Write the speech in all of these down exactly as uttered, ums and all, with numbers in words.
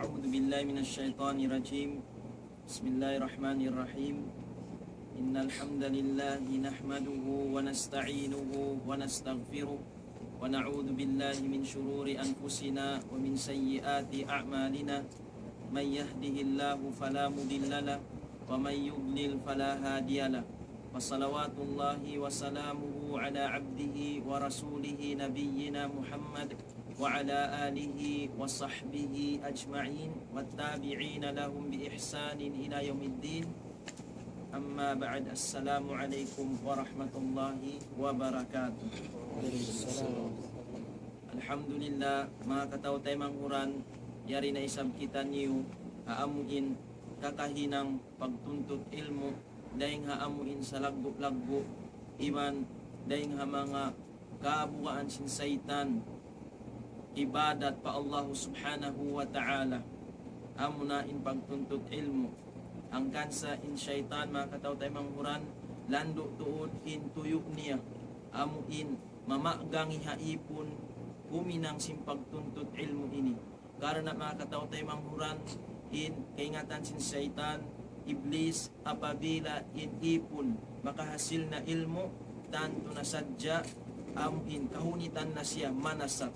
أعوذ بالله من الشيطان الرجيم. بسم الله الرحمن الرحيم. إن الحمد لله نحمده ونستعينه ونستغفره، ونعوذ بالله من شرور أنفسنا ومن سيئات أعمالنا. من يهده الله فلا مضل له، ومن يضلل فلا هادي له. وصلوات الله وسلامه على عبده ورسوله نبينا محمد وعلى آله وصحبه أجمعين والتابعين لهم بإحسان إلى يوم الدين. أما بعد، السلام عليكم ورحمة الله وبركاته. Alhamdulillah, manga kataw-taymanghuran, yari na isab kitaniyu ha amuin kakahinang pagtuntut ilmu', dayng ha amuin salaggu'-laggu', iban dayng ha manga kabugaan sin saytan, ibadat pa Allahu Subhanahu wa Ta'ala. Amuna in pagtuntut ilmu'. Hangkan sa in saytan, manga kataw-taymanghuran, landu' tuud in tuyu' niya, amuin mamagangi ha ipun, huminang sin pagtuntut ilmu' ini. Karna' manga kataw-taymanghuran, in kaingatan sin saytan, iblis, apabila in ipun makahasil na ilmu', tantu na sadja amuin kahunitan na siya manasat.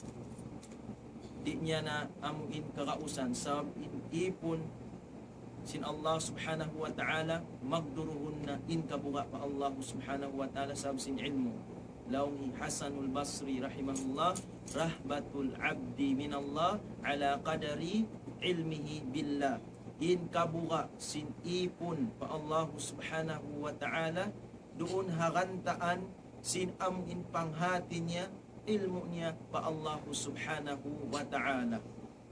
Di' niya na amuin kagausan, sabab in ipun sin Allah Subhanahu wa Ta'ala, magduruhun na in kabuga' pa Allah Subhanahu wa Ta'ala sabab sin ilmu'. Laung hi Hasanul Basri rahimahullah, رهبة العبد من الله على قدر علمه بالله. In kabuga' sin ipun pa Allah Subhanahu wa Ta'ala, duun ha gantaan sin amuin panghati niya, ilmu' niya pa Allah Subhanahu wa Ta'ala.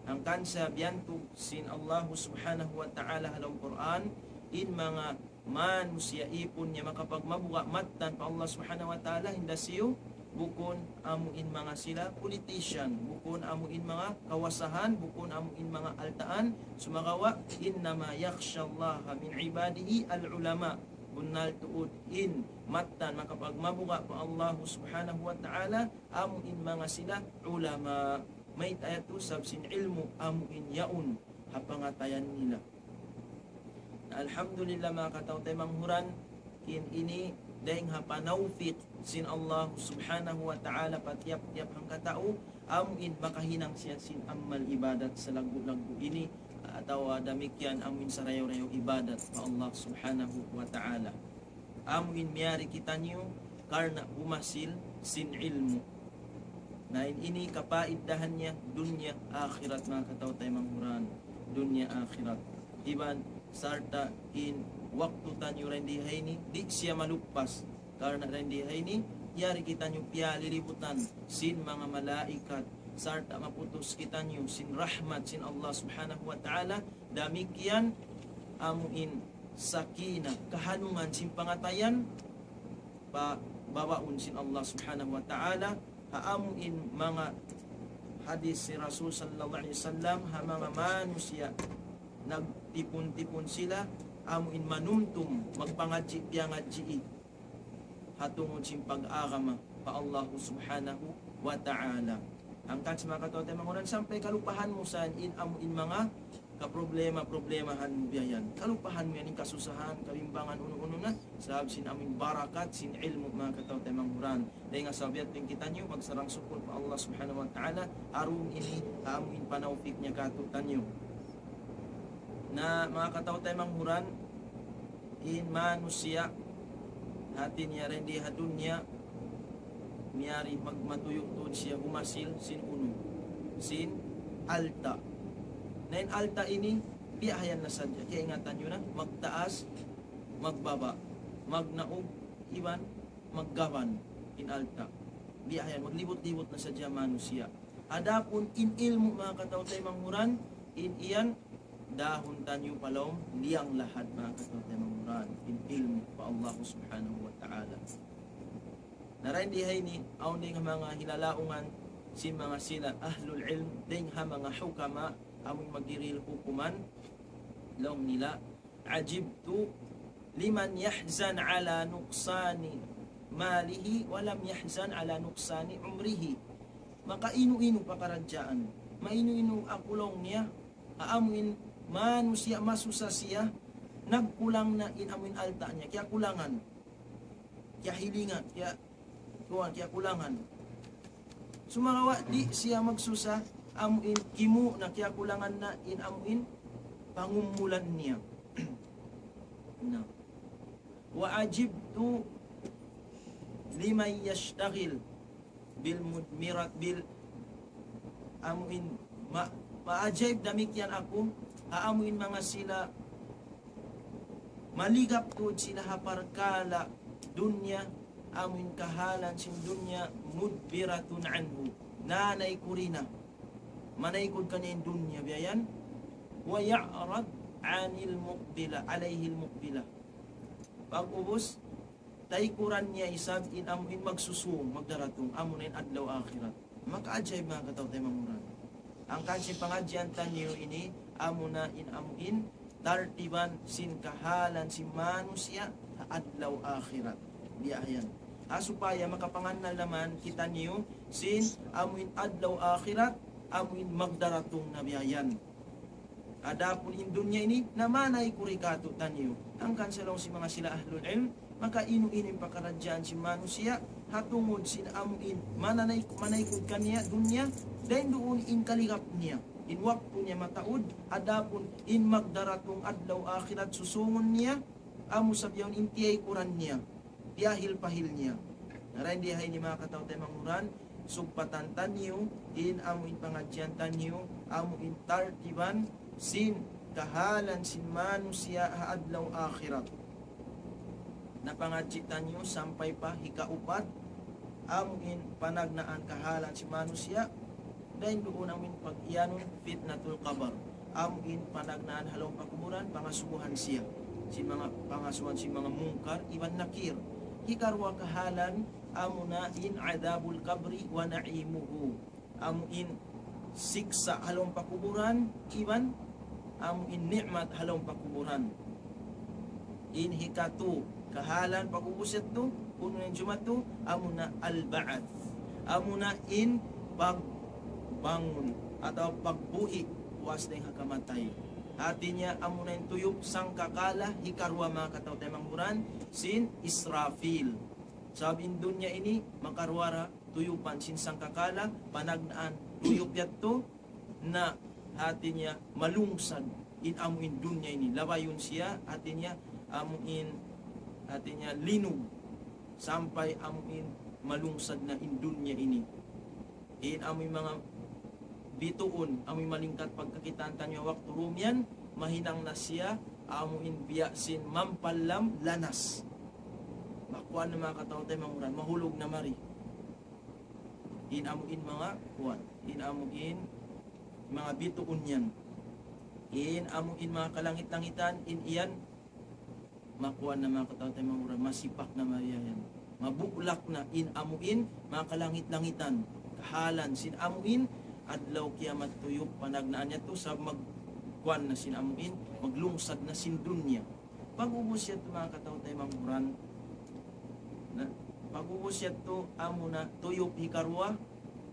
Hangkan sa biyantug sin Allah Subhanahu wa Ta'ala ha lawm Qur'an, in manga manusiya' ipun niya makapagmabuga' mattan pa Allah Subhanahu wa Ta'ala, hinda siyu, bukun amuin manga sila politician, bukun amuin manga kawasahan, bukun amuin manga altaan, sumagawa', إنما يخشى الله من عباده العلماء. Bunnal tuud in mattan makapagmabuga' pa Allah Subhanahu wa Ta'ala, amuin manga sila ulama. Mayta' yadtu? Sabab sin ilmu' amuin yaun ha pangatayan nila. Na alhamdulillah, manga kataw-taymanghuran, in ini dayng ha panawfik sin Allah Subhanahu wa Ta'ala pa tiyap-tiyap hangkatau, amuin makahinang siya sin amal ibadat salaggu'-laggu' ini, atawa damikkiyan amuin sarayaw-rayaw ibadat pa Allah Subhanahu wa Ta'ala. Amuin miyari kitaniyu karna' humasil sin ilmu'. Na in ini kapaidahan niya dunya akhirat, manga kataw-taymanghuran. Dunya akhirat. Iban sarta' in waktu taniyu dayn di ha ini, di' siya maluppas. Karna' dayn di ha ini, yari kitaniyu piyalilibutan sin manga malaikat. Sarta' maputus kitaniyu sin rahmat sin Allah Subhanahu wa Ta'ala. Damikkiyan amuin sakinah, kahanungan sin pangatayan, pa babaun sin Allah Subhanahu wa Ta'ala, ha amuin manga hadis sin Rasul sallallahu alayhi wasallam, ha manga manusiya' nagtipun-tipun sila, amuin manumtum, magpangadji', piyangadji', ha tungud sin pag-agama pa Allah Subhanahu wa Ta'ala. Hangkan sa, manga kataw-taymanghuran, sampay kalupahan mu sa in amuin manga kaproblema-problemahan mu biya' yan. Kalupahan mu yan in kasusahan, kabimbangan, unu-unu na, sabab sin amuin barakat sin ilmu', manga kataw-taymanghuran. Dayn ha sabab yadtu in kitaniyu magsarang-sukul pa Allah Subhanahu wa Ta'ala, ha duun ini, ha amuin panawfik niya kātu'niyu. Na, manga kataw-taymanghuran, in manusiya', hati niya dayn di ha dunya, miyari mag-, matuyu' tuud siya humasil sin unu, sin alta'. Na in alta' ini, biya' ha yan na sadja. Kaingatan niyu na, magtaas, magbaba', magnaug, iban maggaban in alta'. Biya' ha yan, maglibut-libut na sadja manusiya'. Adapun in ilmu', manga kataw-taymanghuran, in yan, dahun taniyu pa lawm liyang lahad, manga kataw-taymanghuran, in ilmu' pa Allah Subhanahu wa Ta'ala. Na dayn di ha ini, awn dayn ha manga hilalaungan sin manga sila ahlul ilm, dayn ha manga hukama, amun magdihil hukuman, laung nila, عجبت لمن يحزن على نقصان ماله ولم يحزن على نقصان عمره. Makainu-inu pakaradjaan. Mainu-inu aku laung niya, Ha amuin manusiya' masusa siya, nagkulang na in amuin alta' niya, kiyakulangan, kiyahilingan, kiya-, kuwan, kiyakulangan. Sumagawa' di' siya magsusa, amuin kimu' na, kiyakulangan na in amuin pangumulan niya. Na. وعجبت لمن يشتغل بالمدمرة بال amuin ma, maajaib damikkiyan aku, ha amuin manga sila maligap tuud sila ha parkala' dunya, amuin kahalan sin dunya, مدبرة عنه, nanaykud na, manaykud kaniya in dunya biya' yan, ويعرض عن المقبلة، عليه المقبلة. Pag-ubus, taykuran niya isab in amuin magsusūng, magdaratung, amuna in adlaw akhirat. Makaajaib, manga kataw-taymanghuran. Hangkan sin pangadjian taniyu ini, amuna in amuin tartiban sin kahalan sin manusiya' ha adlaw akhirat. Biya' yan. Ha supaya makapangannal naman kitaniyu sin amuin adlaw akhirat, amuin magdaratung na biya' yan. Adapun in dunya ini, namanaykud katu'taniyu. Hangkan sa laung sin manga sila ahlul ilm, makainu-inu in pakaradjaan sin manusiya', ha tungud sin amuin, mananay-, manaykud kaniya dunya, dayn duun in kaligap niya. In waktu niya mataud, adapun in magdaratung adlaw akhirat susūngun niya, amu sa biya' yaun in tiyaykuran niya, tiyahil-pahil niya. Na dayn di ha ini manga kataw-taymanghuran, sugpatan taniyu, in amuin pangadjian taniyu, amuin tartiban sin kahalan sin manusiya' ha adlaw akhirat. Napangadji' taniyu sampay pa hikaupat, amuin panagnaan kahalan sin manusiya', dayn duun amuin pag-iyanun fitnatul qabr. Amuin panagnaan ha lawm pakuburan, pangasubuhan siya sin manga, pangasubuhan sin manga Munkar iban Nakir. Hikaruwa kahalan, amuna in adabul qabri wa na'imuhu. Amuin siksa' ha lawm pakuburan, iban amuin ni'mat ha lawm pakuburan. In hikatu, kahalan pag-ubus yadtu, unu in jumatu, amuna al-ba'ath. Amuna in pagbangun atawa pagbuhi' puas dayn ha kamatay. Hati niya, amuna in tuyup sangkakala, hikaruwa manga kataw-taymanghuran, sin Israfil. Sabab in dunya ini, makaruwa ra, tuyupan sin sangkakala, panagnaan tuyup yadtu, na hati niya malungsad in amuin dunya ini. Labayun siya, hati niya amuin, hati niya linug, sampay amuin malungsad na in dunya ini. In amuin manga bituun, amuin malingkat pagkakitaan taniyu waktu duun yan, mahinang na siya, amuin biya' sin mampallam lanas. Makuan na manga kataw-taymanghuran, mahulug na mari. In amuin manga kuan, in amuin manga bituun yan. In amuin manga kalangit-langitan, in iyan, makuan na manga kataw-taymanghuran, masipak na mari yan. Mabulak na in amuin manga kalangit-langitan. Kahalan sin amuin adlaw kiyamat tuyup panagnaan yadtu, sabab magkuan na sin amuin, maglungsad na sin dunya. Pag-ubus yadtu manga kataw-taymanghuran, na, pag-ubus yadtu amuna tuyup hikaruwa,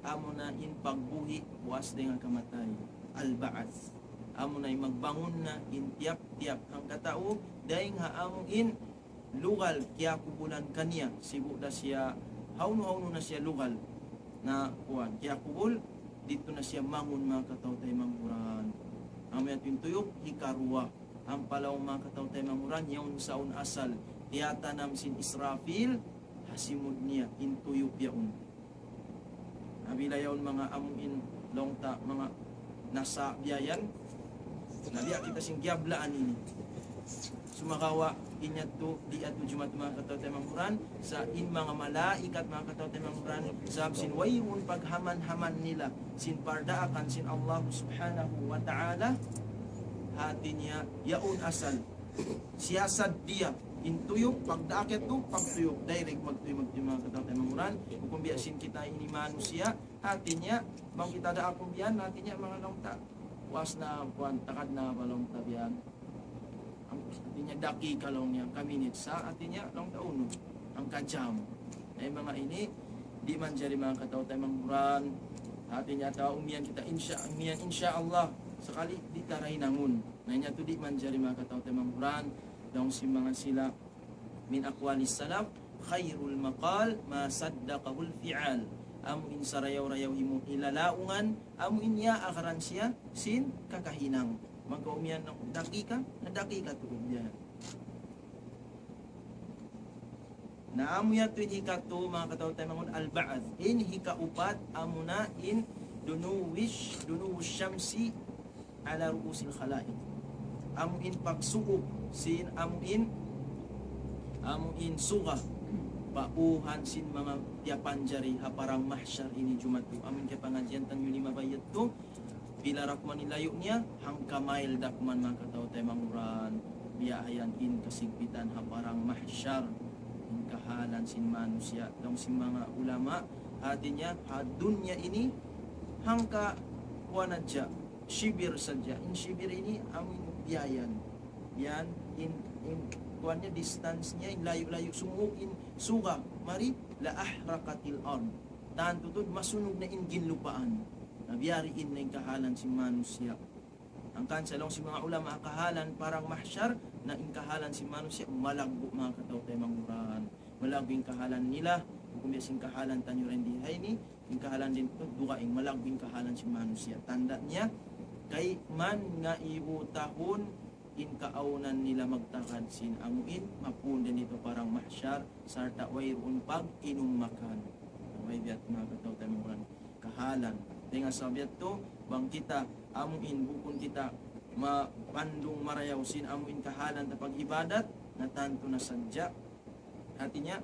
amuna in pagbuhi' puas dayn ha kamatay. Al-ba'ath. Amuna in magbangun na in tiyap-tiyap hangkatau, dayn ha amuin lugal kiyakubulan kaniya, sibu' da siya, hawnu-hawnu na siya lugal na kuan, kiyakubul, didtu na siya mangun manga kataw-taymanghuran. Amu yadtu in tuyup hikaruwa. Ampa laung manga kataw-taymanghuran, yaun sa yaun asal, tiyatanam sin Israfil ha simud niya in tuyup yaun. Na bila yaun manga amuin laung ta manga nasa' biya' yan, na biya' kita sin giyablaan ini. Sumagawa' in yadtu, di' yadtu jumatu manga kataw-taymanghuran, sa' in manga malaikat manga kataw-taymanghuran, sabab sin wayruun paghaman-haman nila sin pardaakan sin Allah Subhanahu wa Ta'ala, hati niya yaun asal. Siyasat diya, in tuyup, pagdaak yadtu, pagtuyup, direct magtuyup, magtuyup manga kataw-taymanghuran. Bukun biya' sin kita ini manusiya', hati niya, bang kita daakun biya' yan, hati niya manga laung ta, puas na, kuan, tagad na ba laung ta biya' yan. Hati niya dakika laung niya, ka minit sa, hati niya laung ta unu, hangka jam. Na in manga ini, di' manjari manga kataw-taymanghuran. Hati niya ta umiyan kita insya, umiyan insya Allah. sakali di' ta ra hinangun. Na, in yadtu di' manjari, manga kataw-taymanghuran, laung sin manga sila, من أقوال السلف: خير المقال ما صدقه الفعال. Amu in sarayaw-rayaw himu-, hilalaungan, amu in ya agaran siya sin kakahinang. Maka umiyan na dakika, na dakika tuud yan. Na amu yadtu in hikatu, manga kataw-taymanghuran, al-ba'th. In hikaupat, amuna in دنو الش-، دنو الشمس على رؤوس الخلائق. Amu in pagsuuk sin, amu in, amu in suga pa uhan sin manga piyapanjari ha parang mahsyar ini jumatu. Amu in kapangadjian taniyu limabay yadtu, pila da kuman in layu' niya, hangka mile da kuman, manga kataw-taymanghuran. Biya' yan in kasigpitan ha parang mahsyar, in kahalan sin manusiya'. Laung sin manga ulama, hati niya, ha dunya ini, hangka kuwan hadja, shibir sadja. In shibir ini, amu in biya' yan. Yan, in, in, kuwan niya, distance niya, in layu'-layu' sumuuk in suga, mari, لأحرقت الأرض. Tantu tuud, masunug na in ginlupaan. Na biya' diin na in kahalan sin manusiya'. Hangkan sa laung sin manga ulama, kahalan parang mahsyar, na in kahalan sin manusiya', malaggu', manga kataw-taymanghuran. Malaggu' in kahalan nila, bukun biya' sin kahalan taniyu dayn di ha ini, in kahalan dayn dugaing, malaggu' in kahalan sin manusiya'. Tanda' niya, kayman ngaibu tahun in kaawnan nila magtagad sin amu in, mapuun dayn didtu parang mahsyar, sarta' wayruun pag-inum makan. Way biya' ha manga kataw-taymanghuran kahalan. Dayn ha sabab yadtu, bang kita amu in bukun kita mapandung marayaw sin amu in kahalan ta pag-ibadat, na tantu na sadja. Hati niya,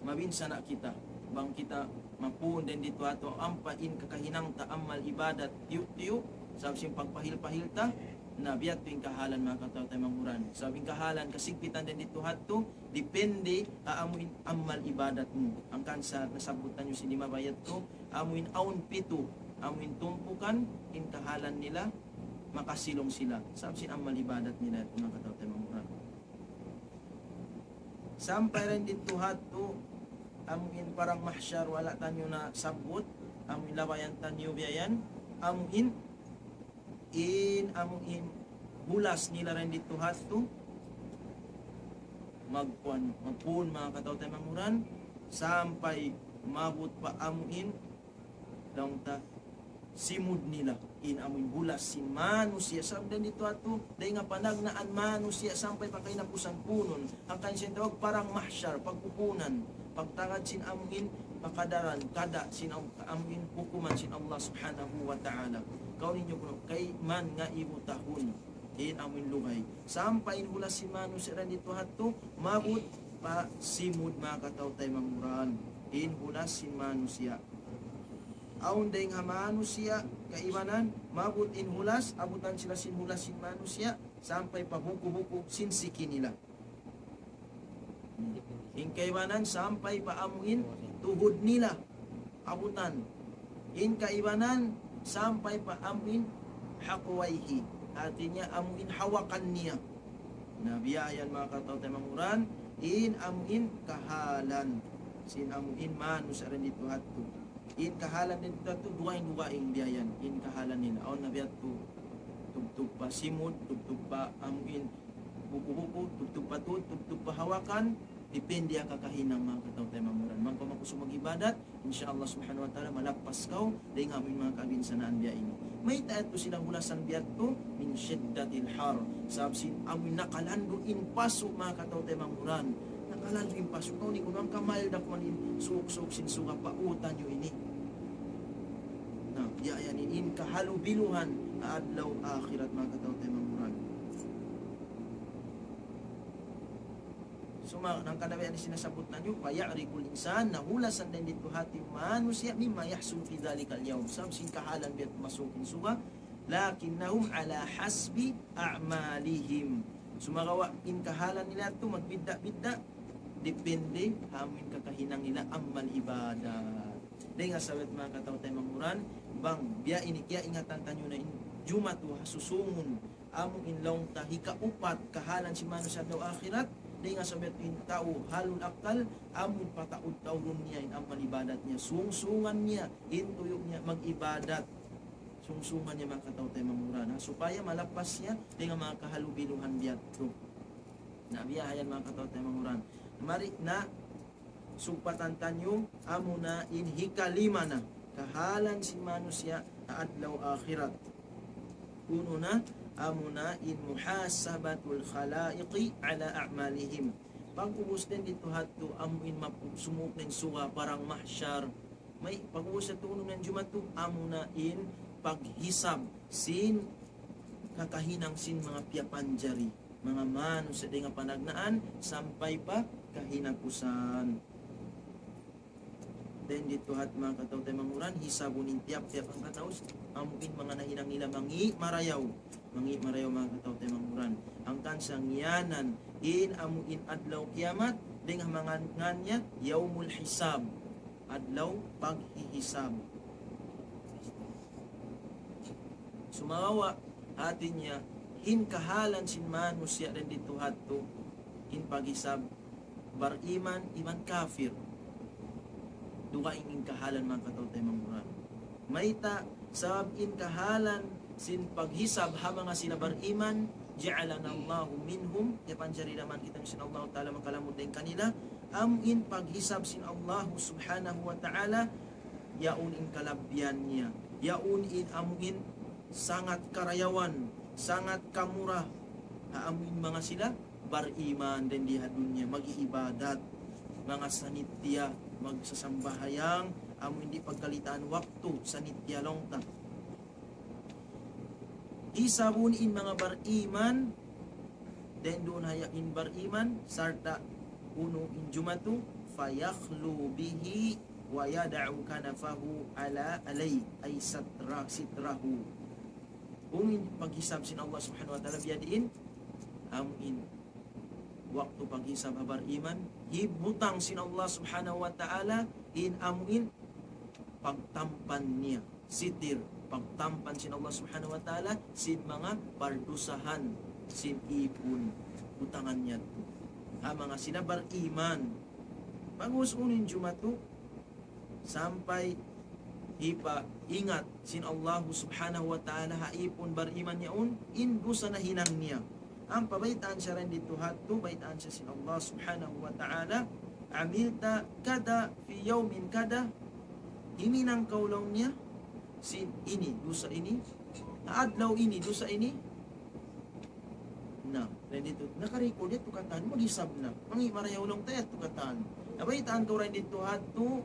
mabinsana' kita. Bang kita mapuun dayn didtu ha yadtu ampa in kakahinang ta amal ibadat tiyu'-tiyu', sabab sin pagpahil-pahil ta, na biya' ha yadtu in kahalan, manga kataw-taymanghuran. Sabab in kahalan kasigpitan dayn didtu ha yadtu, depende ha amu in amal ibadat mu. Hangkan sa nasabbut taniyu sin limabay yadtu, amu in awn pitu, amu in tumpukan, in kahalan nila, makasilung sila. Sabab sin amal ibadat nila, manga kataw-taymanghuran. Sampay dayn didtu ha yadtu, amu in parang mahsyar wala' taniyu nasabbut, amu in labayan taniyu biya' yan, amu in in amu in hulas nila dayn didtu ha yadtu, magkuwan, magpuun, manga kataw-taymanghuran, sampay maabut pa amu in, laung ta, simud nila, in amu in hulas sin manusiya', sabab dayn didtu ha yadtu, dayn ha panagnaan manusiya' sampay pa kahinapusan puunun, hangkan siya in tawag parang mahsyar, pagkukunan, pagtagad sin amu in, pakadaran, kada sin am-, amu in hukuman sin Allah Subhanahu wa Ta'ala. Kaw ninyo kunu', kayman ngaibu tahun, in amu in lugay. Sampay in hulas sin manusiya' dayn didtu ha yadtu, maabut pa simud, manga kataw-taymanghuran. In hulas sin manusiya'. Awn dayn ha manusiya', kaibanan, maabut in hulas, abutan sila sin hulas sin manusiya', sampay pa buku-buku sin siki nila. In kaibanan sampay pa amu in tuhud nila, abutan. In kaibanan sampay pa amu in حقويه. Hati niya amu in hawakan niya. Na biya' yan manga kataw-taymanghuran, in amu in kahalan sin amu in manusiya' dayn didtu ha yadtu. In kahalan dayn didtu ha yadtu, dugaing-dugaing biya' yan. In kahalan nila. Awn na biya' yadtu, tubtub pa simud, tubtub pa amu in buku-buku, tubtub pa tuhud, tubtub pa hawakan, depende ha kakahinang manga kataw-taymanghuran. Bang kaw makusug mag-ibadat, insya Allah Subhanahu wa Ta'ala, malappas kaw dayn ha amu in manga kabinsanaan biya' ini. Mayta' yadtu sila hulasan biya' yadtu, من شدة الحر. Sabab sin amu in nakalandu' in pasu' manga kataw-taymanghuran. Nakalandu' in pasu'. Kaw ni kunu' hangka mile da kuman in suuk-suuk sin suga pa u taniyu ini. Na, biya' yan in kahalubiluhan ha adlaw akhirat manga kataw-taymanghuran. Suma-, hangkan na biya' yan in sinasabbut taniyu, فيعرق الإنسان, na hulasan dayn didtu ha yadtu manusiya', مما يحصل في ذلك اليوم. Sabab sin kahalan biya' masuuk in suga, لكنهم على حسب أعمالهم. Sumagawa' in kahalan nila yadtu magbidda'-bidda', depende ha amu in kakahinang nila amal ibadat. Dayn ha sabab manga kataw-taymanghuran, bang biya' ini kiyaingatan taniyu na in jumatu ha susungun, amu in laung ta hikaupat kahalan sin manusiya' adlaw akhirat, dayn ha sabab in tau ahlul akal, amu in pataud-taudun niya in amal ibadat niya, sung-sungan niya, in tuyu' niya mag-ibadat. sungsungan niya, manga kataw-taymanghuran, ha, supaya malappas siya dayn ha manga kahalubiluhan biya' yadtu. Na biya' ha yan, manga kataw-taymanghuran. Mari na sugpatan taniyu, amuna in hikalima na kahalan sin manusiya' ha adlaw akhirat. Unu na, amuna in muhasabatul khalaiqi ala a'malihim. Pag'ubus dayn didtu ha yadtu, amu in mapu-, sumūng na in suga padang mahsyar. May pag'ubus yadtu, unu na in jumatu, amuna in paghisab sin kakahinang sin manga piyapanjari, manga manusiya' dayn ha panagnaan sampay pa kahinapusan. Dayn didtu ha yadtu, manga kataw-taymanghuran, hisabun in tiyap-tiyap hangkatau, amu in manga nahinang nila mangi' marayaw. Mangi' marayaw, manga kataw-taymanghuran. Hangkan sa ngiyanan in amu in adlaw kiyamat, dayn ha manga ngan niya, yawmul hisab. Adlaw paghihisab. Sumagawa', hāti niya, in kahalan sin manusiya' dayn didtu ha yadtu, in paghisab, bariman iban kafir. Dugaing in kahalan, manga kataw-taymanghuran. Mayta'? Sabab in kahalan sin paghisab ha manga sila bariman, ja'alanallahu minhum, piyapanjari da man kitaniyu sin Allahu Ta'ala, makalamud dayn kanila. Amu in paghisab sin Allahu Subhanahu wa Ta'ala, yaun in kalabbihan niya. Yaun in amu in sangat karayawan, sangat kamura ha amu in manga sila bariman dayn di ha dunya, mag-iibadat, manga sanittiya, magsasambahayang, amu in di' pagkalitaan waktu, sanittiya laung ta. Hisabun in manga bariman, dayn duun ha yan in bariman, sarta' unu in jumatu, fayakhlu bihi wa yada'u kanafahu ala alayh, ay satra-, sitrahu. Unu in paghisab sin Allah Subhanahu wa Ta'ala biya' diin, amu in waktu paghisab ha bariman, hibutang sin Allah Subhanahu wa Ta'ala in amu in pagtampan niya, sitir, pagtampan sin Allah Subhanahu wa Ta'ala sin manga pardusahan sin īpun butangan niya yadtu ha manga sila bariman. Pag'ubus unu in jumatu, sampay hipaingat sin Allah Subhanahu wa Ta'ala ha īpun bariman yaun in dusa nahinang niya. Ampa baytaan siya dayn didtu ha yadtu, baytaan siya sin Allah Subhanahu wa Ta'ala, "Amilta kada fi yawmin kada," himinang kaw laung niya sin ini, dusa ini, ha adlaw ini, dusa ini. Na, dayn didtu, naka-record yadtu katan, maghisab na. Mangi' marayaw laung ta yadtu katan. Na baytaan kaw dayn didtu ha yadtu,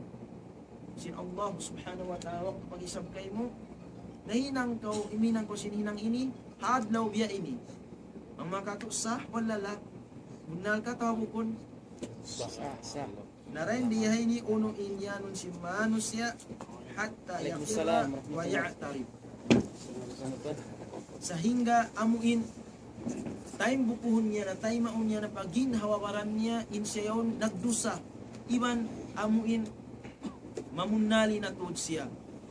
sin Allah Subhanahu wa Ta'ala, waktu paghisab kaymu, nahinang kaw, himinang kaw sin hinang ini, ha adlaw biya' ini. Manga katu', sah wala la? Bunnal ka atawa bukun? Sah, sah. Na dayn di ha ini unu in iyanun sin manusiya', hatta yaqirra wa ya'tarif. Sahingga amu in time bukuhun niya na, time amu niya na paghinang ha baran niya, in siya yaun nagdusa. Iban amu in mamunnali na tuud siya.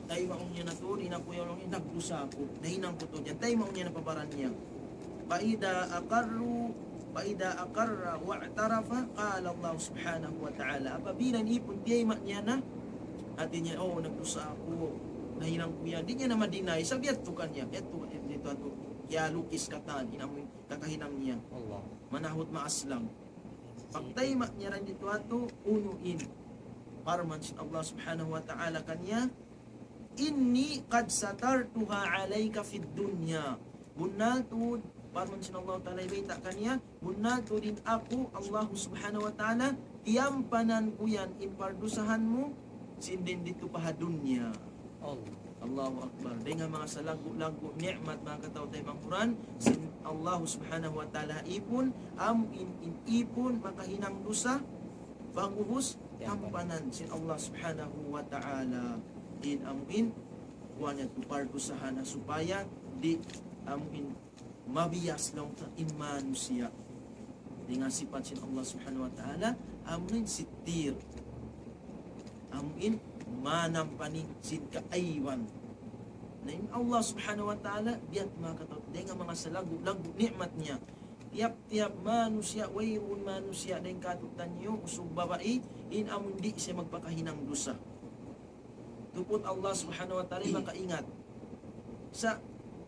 Time amu niya na tuud, in aku yaun ini nagdusa aku. Nahinang ku tuud yan. Time amu niya na pa baran niya. فإذا أقروا، فإذا أقر واعترف، قال الله سبحانه وتعالى. Apabila in īpun tiyayma' niya na, hāti niya, "Oh, nagdusa aku, nahinang ku yan." Di' niya na ma-deny, sabab yadtu kaniya, yadtu, yadtu, yadtu, kiyalukis katan, in amu in kakahinang niya. Allah. Manahut maas lang. Pagtayma' niya dayn didtu ha yadtu, unu in parman sin Allah Subhanahu wa Ta'ala kaniya, إني قد سترتها عليك في الدنيا. Bunnal tuud, parman sin Allah Ta'ala, bayta' kaniya, bunnal tuud in aku, Allah Subhanahu wa Ta'ala, tiyampanan ku yan in pardusahan mu, sin dayn didtu pa ha dunya. Allah. Allahu Akbar. Dayn ha manga salaggu'-laggu' ni'mat, manga kataw-taymanghuran, sin Allah Subhanahu wa Ta'ala īpun, amu in, in īpun, makahinang dusa, pag'ubus, tiyampanan sin Allah Subhanahu wa Ta'ala. In amu in, kuwan yadtu pardusahan na supaya di' amu in mabiyas laung ta in manusiya'. Dayn ha sipat sin Allah Subhanahu wa Ta'ala, amu in sittir. Amu in manampani sin kaaiban. Na in Allah Subhanahu wa Ta'ala, biya' manga kataw-, dayn ha manga salaggu'-laggu' ni'mat niya. Tiyap-tiyap manusiya', wayruun manusiya' dayn kātu'niyu, usug babai, in amu in di' siya magpakahinang dusa. Tuput Allah Subhanahu wa Ta'ala makaingat. Sa'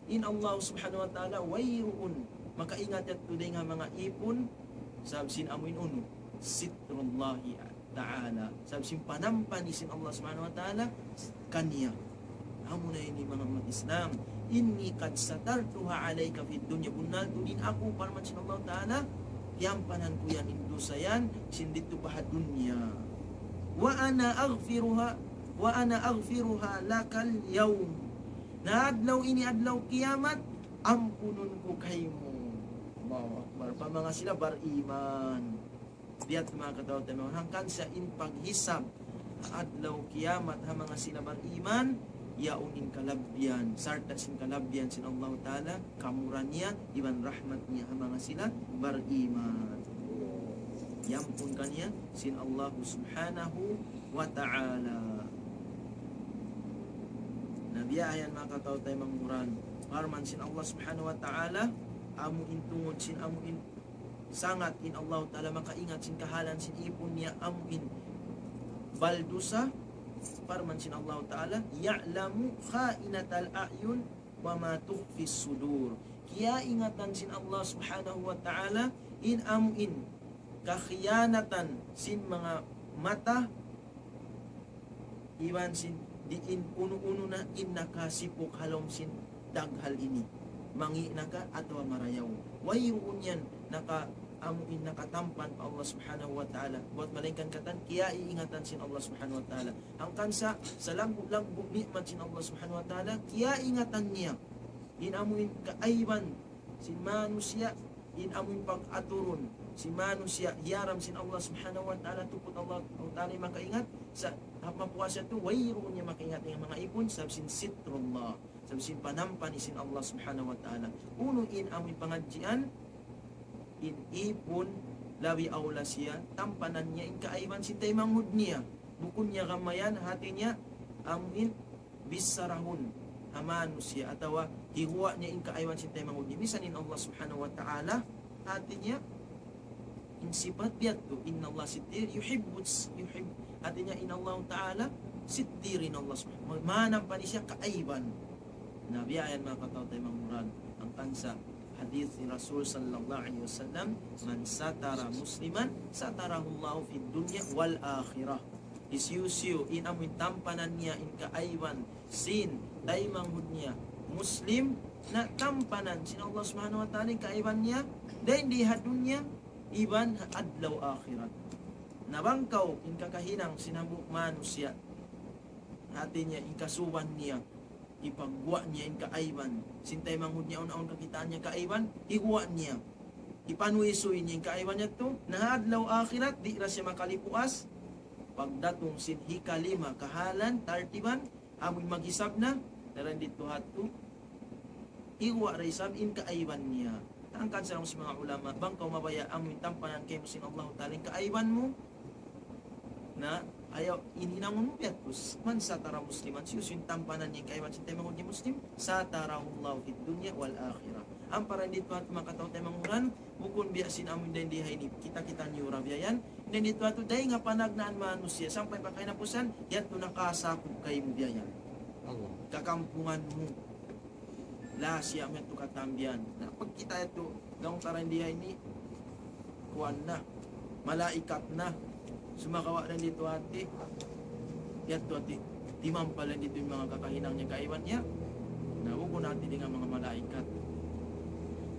in Allah subhanahu wa ta'ala, wayruun makaingat yadtu dayn ha manga ipun, sabab sin amuin unu, ستر الله تعالى. Sabab sin panampan sin Allah subhanahu wa ta'ala kaniya. Amuna ini manga ummat Islam. إني قد سترتها عليك في الدنيا. Bunnal tuud in aku, parman sin Allah ta'ala, tiyampanan ku yan in dusa yan, sin didtu pa ha dunya. وأنا أغفرها، وأنا أغفرها لك اليوم. Na adlaw ini, adlaw kiyamat, ampunun ku kaymu. Allahu Akbar. Pa manga sila bariman. Biya' manga kataw-taymanghuran, hangkan sa in paghisab adlaw kiyamat ha manga sila bariman, yaun in kalabbihan, sarta' sin kalabbihan sin Allah ta'ala, kamura niya, iban rahmat niya ha manga sila bariman. Yampun kaniya sin Allah subhanahu wa ta'ala. Na biya' yan manga kataw-taymanghuran, parman sin Allah subhanahu wa ta'ala, amu in tungud sin amu in sangat in Allah ta'ala makaingat sin kahalan sin ipun niya amu in baldusa, parman sin Allah ta'ala, يعلم خائنة الأعين وما تخفي الصدور. Kiyaingatan sin Allah subhanahu wa ta'ala in amu in kakhiyanatan sin manga mata, iban sin diin unu-unu na in nakasipuk ha lawm sin daghal ini. Mangi' na ka atawa marayaw. Wayruun yan naka, amu in nakatampan pa Allah subhanahu wa ta'ala. Buwat malaingkan katan, kiyaiingatan sin Allah subhanahu wa ta'ala. Hangkan sa, sa laggu'-laggu' ni'mat sin Allah subhanahu wa ta'ala, kiyaingatan niya in amu in kaaiban sin manusiya', in amu in pag-aturun sin manusiya', hiyaram sin Allah subhanahu wa ta'ala, tuput Allah ta'ala in makaingat, sa' ha mapuas yadtu, wayruun niya makaingat in manga ipun, sabab sin ستر الله, sabab sin panampan sin Allah subhanahu wa ta'ala. Unu in amu in pangadjian, in ipun, labi awla siya, tampanan niya in kaaiban sin taymanghud niya. Bukun niya gamayan, hati niya, amu in, bissarahun ha manusiya' atawa higuwa' niya in kaaiban sin taymanghud niya. Misan in Allah subhanahu wa ta'ala, hati niya, in sipat biya' yadtu, إن الله ستير يحب، يحب. Hati niya, in Allah ta'ala, sittir in Allah subhanahu wa ta'ala. Manampan siya kaaiban. Na biya' yan manga kataw-taymanghuran. Hangkan sa hadith ni Rasul sallallahu alayhi wasallam, من ستر مسلما ستره الله في الدنيا والآخرة. Hisiyu-siyu in amu in tampanan niya in kaaiban sin taymanghud niya Muslim, na tampanan sin Allah subhanahu wa ta'ala in kaaiban niya dayn di ha dunya iban ha adlaw akhirat. Na bang kaw in kakahinang sin hambuuk manusiya', hati niya in kasuban niya, hipagguwa' niya in kaaiban sin taymanghud niya, awn-awn kakitaan niya kaaiban, higuwa' niya. Hipanuysuy niya in kaaiban yadtu, na ha adlaw akhirat, di' da siya makalipuas. Pagdatung sin hikalima kahalan, tartiban, amu in maghisab na, daran didtu ha yadtu, higuwa' da isab in kaaiban niya. Hangkan sa laung sin manga ulama, bang kaw mabaya' amu in tampanan kaymu sin Allah ta'ala in kaaiban mu, na ayaw in hinangun mu biya' yadtu. من ستر مسلما, hisiyu-siyu in tampanan niya in kaaiban sin taymanghud niya Muslim, ستره الله في الدنيا والآخرة. Ampa dayn didtu ha yadtu manga kataw-taymanghuran, bukun biya' sin amu in dayn di ha ini, kita-kita niyu ra biya' yan. Dayn didtu ha yadtu dayn ha panagnaan manusiya', sampay pa kahinapusan, yadtu nakasakup kaymu biya' yan. Allah. Kakampungan mu. Laung siya, amu yadtu katan biya' yan. Na pagkita' yadtu, laung ta dayn di ha ini, kuwan na, malaikat na. Sumagawa' dayn didtu hati, yadtu hati, timampal dayn didtu in manga kakahinang niya, kaaiban niya. Na bukun hati dayn ha manga malaikat.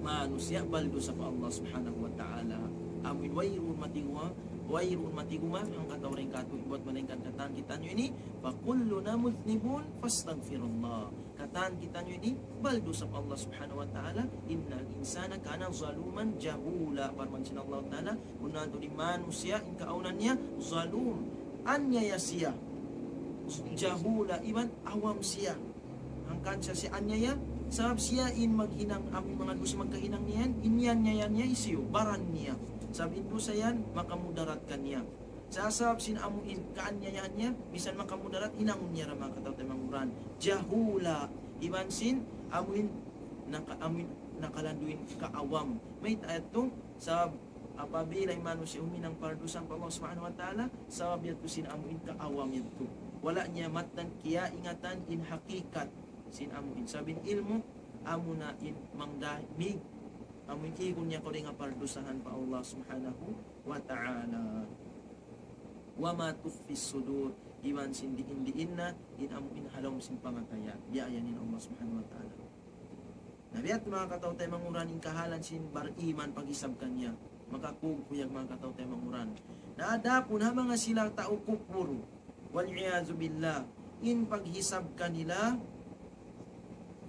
Manusiya' baldusa pa Allah subhanahu wa ta'ala. Amu in wayruun matiguma, wayruun matiguma, hangkatau dayn kātu', buwat malaingkan katan kitaniyu ini, فكلنا مذنبون فاستغفروا الله. Katan kitaniyu ini, baldusa pa Allah subhanahu wa ta'ala, إن الإنسان كان ظلوما جهولا. Parman sin Allah ta'ala, bunnal tuud in manusiya', in kaawnan niya, zalum, anyaya siya, jahula, iban awam siya. Hangkan siya, siya anyaya, sabab siya in maghinang, amu in manga dusa magkahinang niya yan, in iyanyaya niya hisiyu, baran niya. Sabab in dusa yan, makamudarat kaniya. Sa' sabab sin amu in kaanyayaan niya, misan makamudarat, hinangun niya da manga kataw-taymanghuran. Jahula, iban sin amu in naka-, amu in nakalandu' in kaawam. Mayta' yadtu, sabab apabila in manusiya' huminang pardusa pa Allah subhanahu wa ta'ala, sabab yadtu sin amu in kaawam yadtu. Wala' niya mattan kiyaingatan in hakikat sin amu in. Sabab in ilmu', amu na in mangdamig, amu in igun niya kaw dayn ha pardusahan pa Allah Subhanahu wa Ta'ala. وما تخفي الصدور, iban sin diin-diin na, in amu in ha lawm sin pamataya. Biya' yan in Allah Subhanahu wa Ta'ala. Na biya' ha yan manga kataw-taymanghuran in kahalan sin bariman paghisab kaniya. Makakuyag-kuyag manga kataw-taymanghuran. Na adapun ha manga sila tau kupur, والعياذ بالله, in paghisab kanila,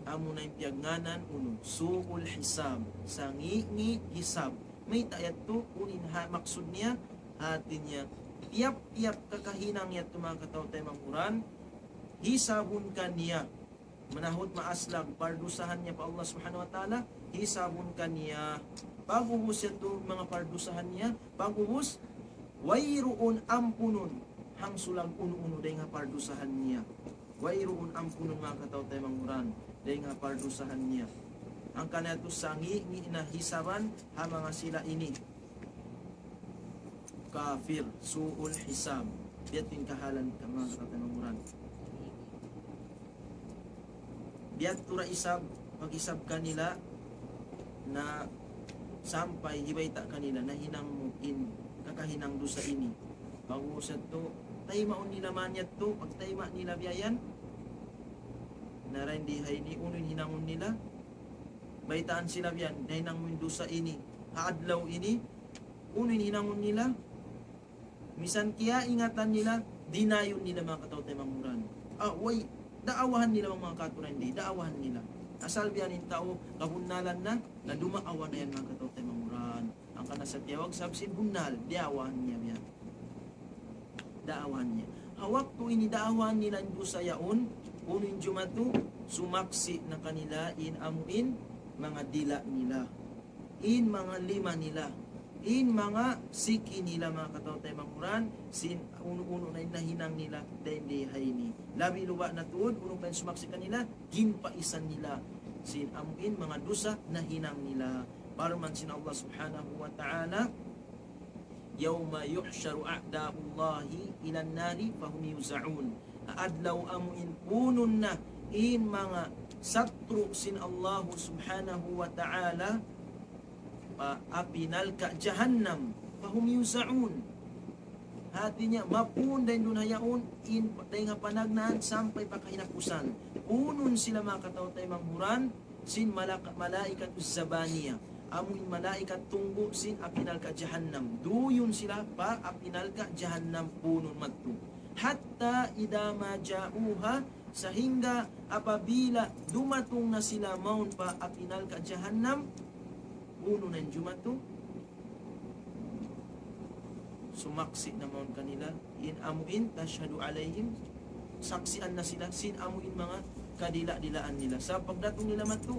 amu na in piyagngānan unu, سوء الحساب, sangi'-ngi' hisab. Mayta' yadtu, unu in ha-, maksud niya, hāti niya, tiyap-tiyap kakahinang yadtu manga kataw-taymanghuran, hisabun kaniya. Manahut maaslag, pardusahan niya pa Allah Subhanahu wa Ta'ala, hisabun kaniya. Pag'ubus yadtu manga pardusahan niya, pag'ubus, wayruun ampunun, hangsulag unu-unu dayn ha pardusahan niya. Wayruun ampunun manga kataw-taymanghuran, dayn ha pardusahan niya. Hangkan yadtu sangi'-ngi' na hisaban, ha manga sila ini. Kafir, سوء الحساب. Biya' ha yan in kahalan manga kataw-taymanghuran. Biya' ha yan isab, paghisab kanila na sampay hibayta' kanila, nahinang mu in kakahinang dusa ini. Pag'ubus yadtu, taymaun nila man yadtu, pagtayma' nila biya' yan, na dayn di ha ini, unu in hinangun nila, baytaan sila biya' yan, nahinang mu in dusa ini, ha adlaw ini, unu in hinangun nila, misan kiyaingatan nila, dinayun nila manga kataw-taymanghuran. Ah, way, daawahan nila manga katuran di, daawahan nila. Asal biya' yan in tau, kabunnalan na, na dumaawa na yan manga kataw-taymanghuran. Hangkan na sa tiyawag sabab sin bunnal, daawahan niya biya' yan. Daawahan niya. Ha waktu ini daawahan nila in dusa yaun, unu in jumatu, sumaksi' na kanila in amu in manga dila' nila. In manga lima nila, in manga siki nila, manga kataw-taymanghuran, sin unu-unu na in nahinang nila, dayn di ha ini. Labi luba' na tuud, unu pa in sumaksi' kanila, ginpaisan nila. Sin amu in manga dusa nahinang nila. Parman sin Allah Subhanahu wa Ta'ala, يوم يحشر أعداء الله إلى النار فهم يوزعون. Adlaw amu in punun na in manga satru' sin Allahu Subhanahu wa Ta'ala pa api narka' jahannam, فهم يوزعون. Hāti niya, mapun dayn duun ha yaun, in, dayn ha panagnaan sampay pa kahinapusan. Punun sila manga kataw-taymanghuran, sin malaka-, malaikat Zabaniya. Amu in malaikat tunggu' sin api narka' jahannam. Duyun sila pa api narka' jahannam punun madtu. حتى إذا ما جاءوها, sahingga apabila dumatung na sila mawn pa api narka' jahannam, unu na in jumatu, sumaksi' na mawn kanila, in amu in, تشهد عليهم, saksian na sila, sin amu in manga kadila'-dilaan nila. Sa' pagdatung nila madtu,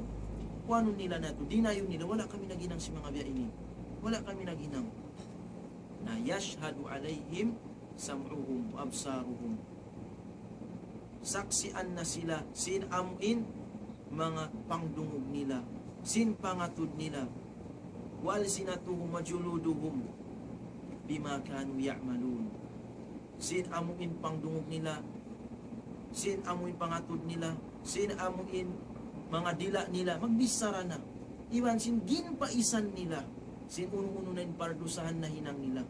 kuanun nila na yadtu, dinayun nila, wala' kami naghinang sin manga biya' ini. Wala' kami naghinang. Na يشهد عليهم سمعهم وأبصارهم. Saksian na sila, sin amu in manga pangdungug nila, sin pangatud nila, وألسنتهم وجلودهم بما كانوا يعملون. Sin amu in pangdungug nila, sin amu in pangatud nila, sin amu in manga dila' nila, magbichara na. Iban sin ginpaisan nila, sin unu-unu na in pardusahan nahinang nila.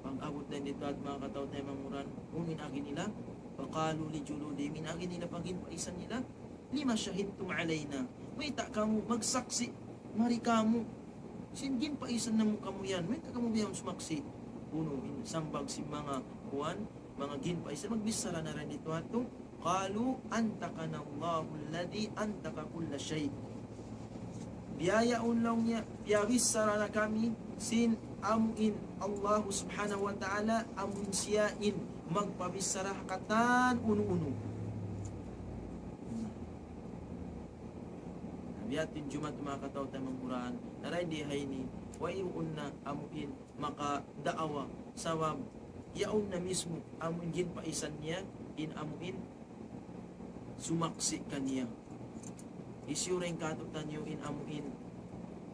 Pag-abut dayn didtu ha manga kataw-taymanghuran, unu in agi nila, فقالوا لجلودهم, in agi nila pa ginpaisan nila, لم شهدتم علينا. Mayta' kamu magsaksi' mari kamu? Sin ginpaisan namu' kamu yan, mayta' kamu bihaun sumaksi'? Unu in sambag sin manga kuwan, manga ginpaisan, magbichara na dayn didtu ha yadtu, قالوا أنطقنا الله الذي أنطق كل شيء. Biya' yaun laung niya, piyabichara na kami sin amu in Allah Subhanahu wa Ta'ala, amu in siya in magpabichara ha katan unu-unu. Na biya' ha yan in jumatu manga kataw-taymanghuran, na dayn di ha ini, wayruun na amu in makadaawa, sabab yaun na mismu amu in ginpaisan niya, in amu in sumaksi' kaniya. Hisiyu dayn kātu'niyu in amu in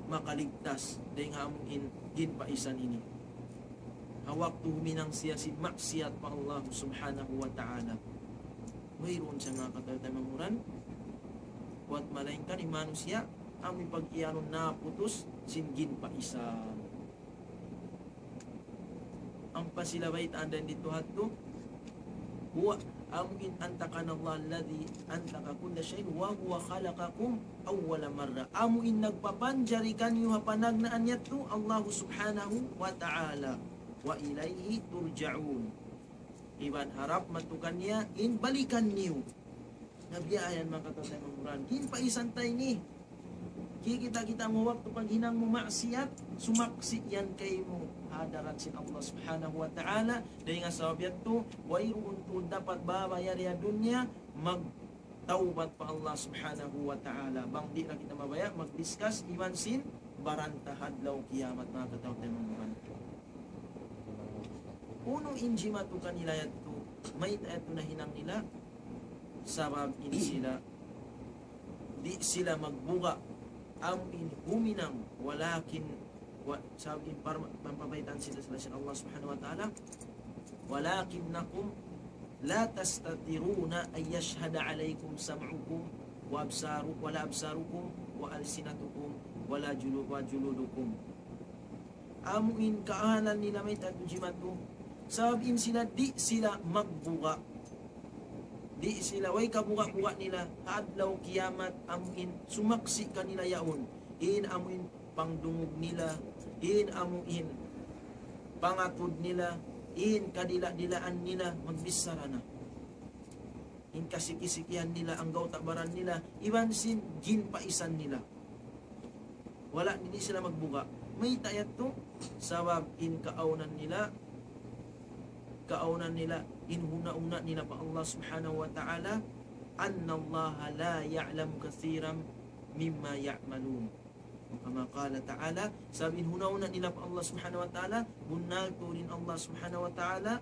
makaligtas dayn ha amu in ginpaisan ini? Ha waktu huminang siya sin maksiyat pa Allah Subhanahu wa Ta'ala. Wayruun sa manga kataymanghuran. Buat malaingkan in manusiya', amu in pag-iyanun naputus, sin ginpaisan. Ampa sila baytaan dayn didtu ha yadtu, هو, amu in أنطقنا الله الذي أنطق كل شيء وهو خلقكم أول مرة. Amu in nagpapanjari kaniyu ha panagnaan yadtu, Allahu Subhanahu wa Ta'ala. وإليه ترجعون. Iban harap matukan niya in balikan niyu. Na biya' yan manga kataymanghuran. Ginpaisan ta ini. Kikita' kita mu waktu paghinang mu maksiat, sumaksi' yan kaymu ha hadarat sin Allah Subhanahu wa Ta'ala. Dayn ha sabab yadtu, wayruun tuud dapat baba yari ha dunya, magtawbat pa Allah Subhanahu wa Ta'ala. Bang di' na kita mabaya' mag-discuss iban sin baran ta ha adlaw kiyamat, manga kataymanghuran. Unu in jimatu kanila yadtu, mayta' yadtu nahinang nila, sabab in sila, di' sila magbuga', amu in huminang, walakin, wa, sabab in parma-, pampapaytaan sila, sila sin Allah Subhanahu wa Ta'ala, ولكنكم لا تستطيعون أن يشهد عليكم سمعكم وأبصار-، ولا أبصاركم وألسنتكم ولا جلو-، وجلودكم. Amu in kahalan nila mayta' yadtu jimatu. Sabab in sila di' sila magbuga'. Di' sila, way kabuga'-buga' nila ha adlaw kiyamat, amu in sumaksi' kanila yaun. In amu in pangdungug nila, in amu in pangatud nila, in kadila'-dilaan nila, magbichara na. In kasiki-sikihan nila, anggawta' baran nila, iban sin ginpaisan nila. Wala', di' sila magbuga'. Mayta' yadtu? Sabab in kaawnan nila, kaawnan nila, in huna'-huna' nila pa Allah Subhanahu wa Ta'ala, أن الله لا يعلم كثيرا مما يعملون. وكما قال تعالى, sabab in huna'-huna' nila pa Allah Subhanahu wa Ta'ala, bunnal tuud in Allah Subhanahu wa Ta'ala,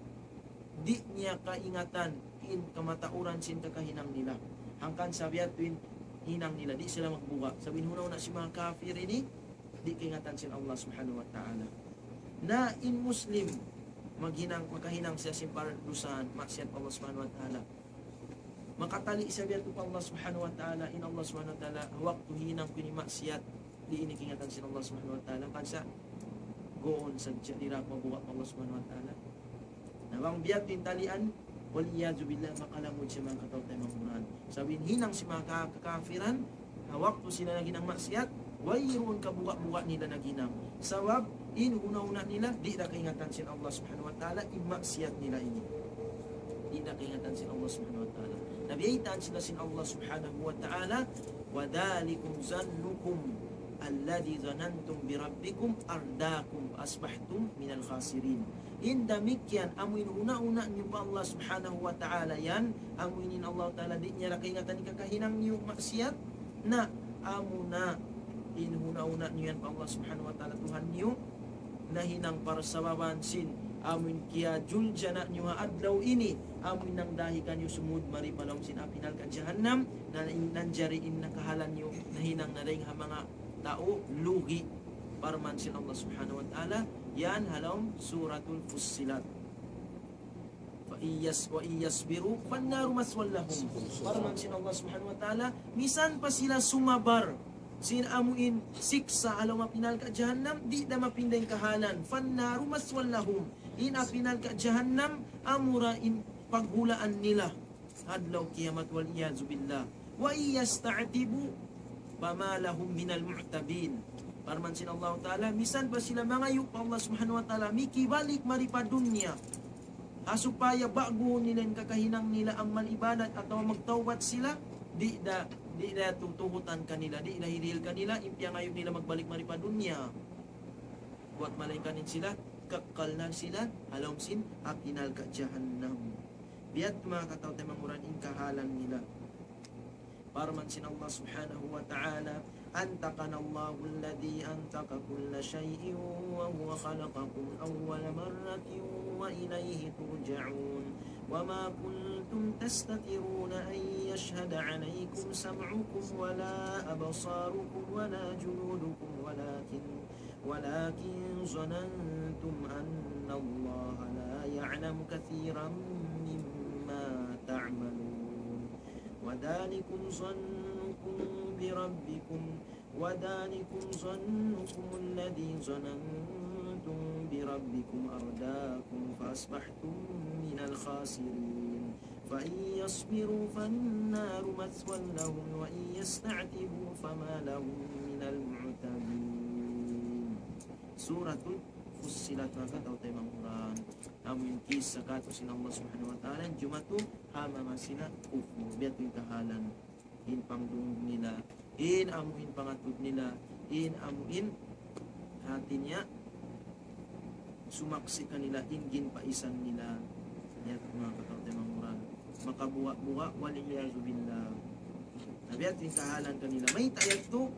di' niya kaingatan in kamatauran sin kakahinang nila. Hangkan sabab yadtu in hinang nila, di' sila magbuga'. Sabab in huna'-huna' sin manga kafir ini, di' kaingatan sin Allah Subhanahu wa Ta'ala. Na in Muslim, maghinang, makahinang siya sin pardusahan, maksiat pa Allah Subhanahu wa Ta'ala. Makatali' siya biya' tu pa Allah Subhanahu wa Ta'ala, in Allah Subhanahu wa Ta'ala, waktu hinang ku ini maksiat, di' ini kaingatan sin Allah Subhanahu wa Ta'ala, kansa, goon sadja, di' da aku mabuga' pa Allah Subhanahu wa Ta'ala. Na bang biya' tu in talian, wal iyadhu billah, makalamud siya manga kataymanghuran. Sabab in hinang sin manga ka-, kakafiran, ha waktu sila naghinang maksiat, wayruun kabuga'-buga' nila naghinang. Sabab, in huna'-huna' nila, di' da kaingatan sin Allah Subhanahu wa Ta'ala, in maksiat nila ini. Di' da kaingatan sin Allah Subhanahu wa Ta'ala. Na biyaytaan sila sin Allah Subhanahu wa Ta'ala, وذلكم ظنكم الذي ظننتم بربكم أرداكم فأصبحتم من الخاسرين. In damikkiyan, amu in huna'-huna' niyu pa Allah Subhanahu wa Ta'ala yan, amu in Allah Ta'ala di' niya da kaingatan in kakahinang niyu maksiat, na amu na in huna'-huna' niyu yan pa Allah Subhanahu wa Ta'ala Tuhan niyu, nahinang parsababan sin amu in kiyajuljana niyu ha adlaw ini, amu in nangdahi kaniyu sumud mari pa lawm sin api narka' jahannam, na in nanjari in nakahalan niyu, nahinang na dayn ha manga tau lugi'. Parman sin Allah Subhanahu wa Ta'ala, yan ha lawm Suratul Fussilat. فإن يص-، وإن يصبروا فالنار مثوى لهم. Parman sin Allah Subhanahu wa Ta'ala, misan pa sila sumabar sin amu in siksa' ha lawm api narka' jahannam, di' da mapinda in kahalan. فالنار مثوى لهم. In api narka' jahannam, amura in paghulaan nila ha adlaw kiyamat, wal iyadhu billah. وإن يستعتبوا فما لهم من المعتبين. Parman sin Allah Ta'ala, misan pa sila mangayu' pa Allah Subhanahu wa Ta'ala, mikibalik mari pa dunya, ha supaya ba'guhun nila in kakahinang nila amal ibadat atawa magtawbat sila, di' da, di' da tutuhutan kanila, di' da hirihil kanila, in piyangayu' nila magbalik mari pa dunya. Buat malaingkan in sila, kakkal na sila ha lawm sin api narka' jahannam. Biya' tu manga kataymanghuran in kahalan nila. Parman sin Allah Subhanahu wa Ta'ala, أنطقنا الله الذي أنطق كل شيء وهو خلقكم أول مرة وإليه ترجعون. وما كنتم تستترون أن يشهد عليكم سمعكم ولا أبصاركم ولا جلودكم ولكن ولكن ظننتم أن الله لا يعلم كثيرا مما تعملون. وذلكم ظنكم بربكم وذلكم ظنكم الذي ظننتم بربكم أرداكم فأصبحتم من الخاسرين. فإن يصبروا فالنار مثوى لهم وإن يستعتبوا فما لهم من المعتبين. Suratul Fussilat, manga kataymanghuran. Amu in kissa kātu' sin Allah Subhanahu wa Ta'ala, jumatu ha manga sila kufur. Biya' tuud in kahalan, in pangdungug nila, in amu in pangatud nila, in amu in hati niya sumaksi' kanila, in ginpaisan nila. Yadtu, manga kataymanghuran, makabuga'-buga', wal iyazu billah. Na biya' tuud in kahalan kanila. Mayta' yadtu?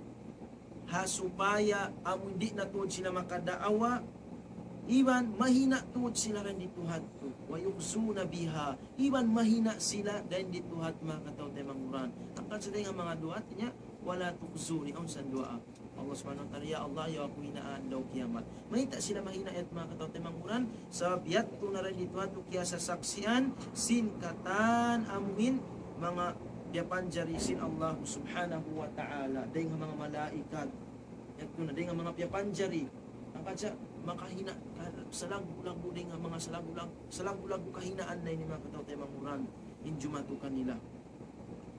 Ha supaya amu in di' na tuud sila makadaawa, iban mahina' tuud sila dayn didtu ha yadtu. ويخزون بها, iban mahina' sila dayn didtu ha yadtu, manga kataymanghuran. Hangkan sa dayn ha manga duwaa niya, ولا تخزوني, awn sa duwaa Allah Subhanahu wa Ta'ala, "Ya Allah, ayaw aku hinaan adlaw kiyamat." Mayta' sila mahina' yadtu, manga kataymanghuran? Sabab yadtu na dayn didtu ha yadtu kiyasasaksian sin katan amu in manga piyapanjari sin Allah Subhanahu wa Ta'ala, dayn ha manga malaikat. Yadtu na dayn ha manga piyapanjari. Hangkan sa makahina', ka-, salaggu'-laggu' dayn ha manga salaggu'-laggu', salaggu'-laggu' kahinaan na ini, manga kataymanghuran, in jumatu kanila.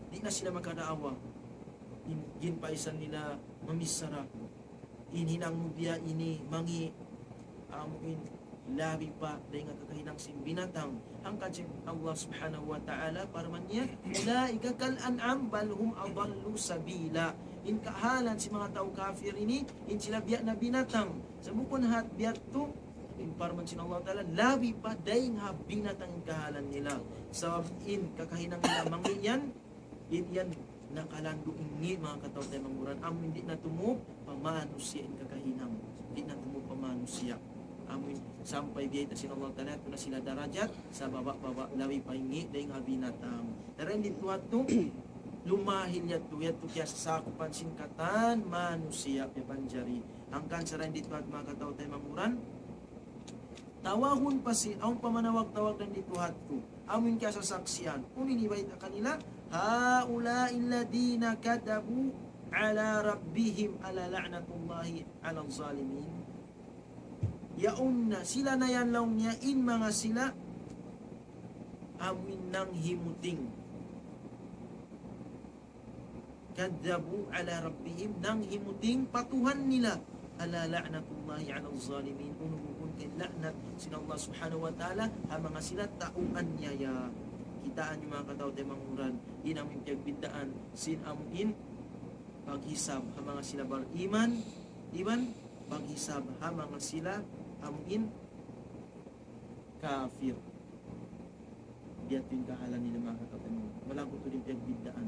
Di' na sila makadaawa. In ginpaisan nila mamichara. In hinang mu biya' ini, mangi', amu in labi pa dayn ha kakahinang sin binatang. Hangkan sin Allah Subhanahu wa Ta'ala, parman niya, أولئك كالأنعام بل هم أضل سبيلا. In kahalan sin manga tau kafir ini, in sila biya' na binatang. Sa' bukun hat biya' tu, in parman sin Allah Ta'ala, labi pa dayn ha binatang in kahalan nila. Sabab in kakahinang nila mangi' yan, in yan nakalandu' in ngi', manga kataymanghuran. Amu in di' na tumup pa manusiya' in kakahinang. Di' na tumup pa manusiya'. Amu in sampay biyayta' sin Allah Ta'ala, yadtu na sila darajat, sa baba'-baba', labi pa in ngi' dayn ha binatang. Dayn didtu ha yadtu, lumahil yadtu, yadtu kiyasasakupan sin katan manusiya' piyapanjari. Hangkan sa dayn didtu ha yadtu, manga kataymanghuran, tawahun pa sin, awn pa manawag-tawag dayn didtu ha yadtu. Amu in kiyasasaksian. Unu in hibayta' kanila? هؤلاء الذين كذبوا على ربهم ألا لعنة الله على الظالمين. Yaun na, sila na yan laung niya in manga sila amu in nanghimuting. كذبوا على ربهم, nanghimuting pa Tuhan nila. ألا لعنة الله على الظالمين. Unu bukun in la'nat sin Allah Subhanahu wa Ta'ala ha manga sila tau anyaya. Kitaa niyu, manga kataymanghuran, in amu in piyagbiddaan sin amu in paghisab ha manga sila bariman, iban paghisab ha manga sila amu in kafir. Biya' tuud in kahalan nila, manga kataymanghuran. Malaggu' tuud in piyagbiddaan.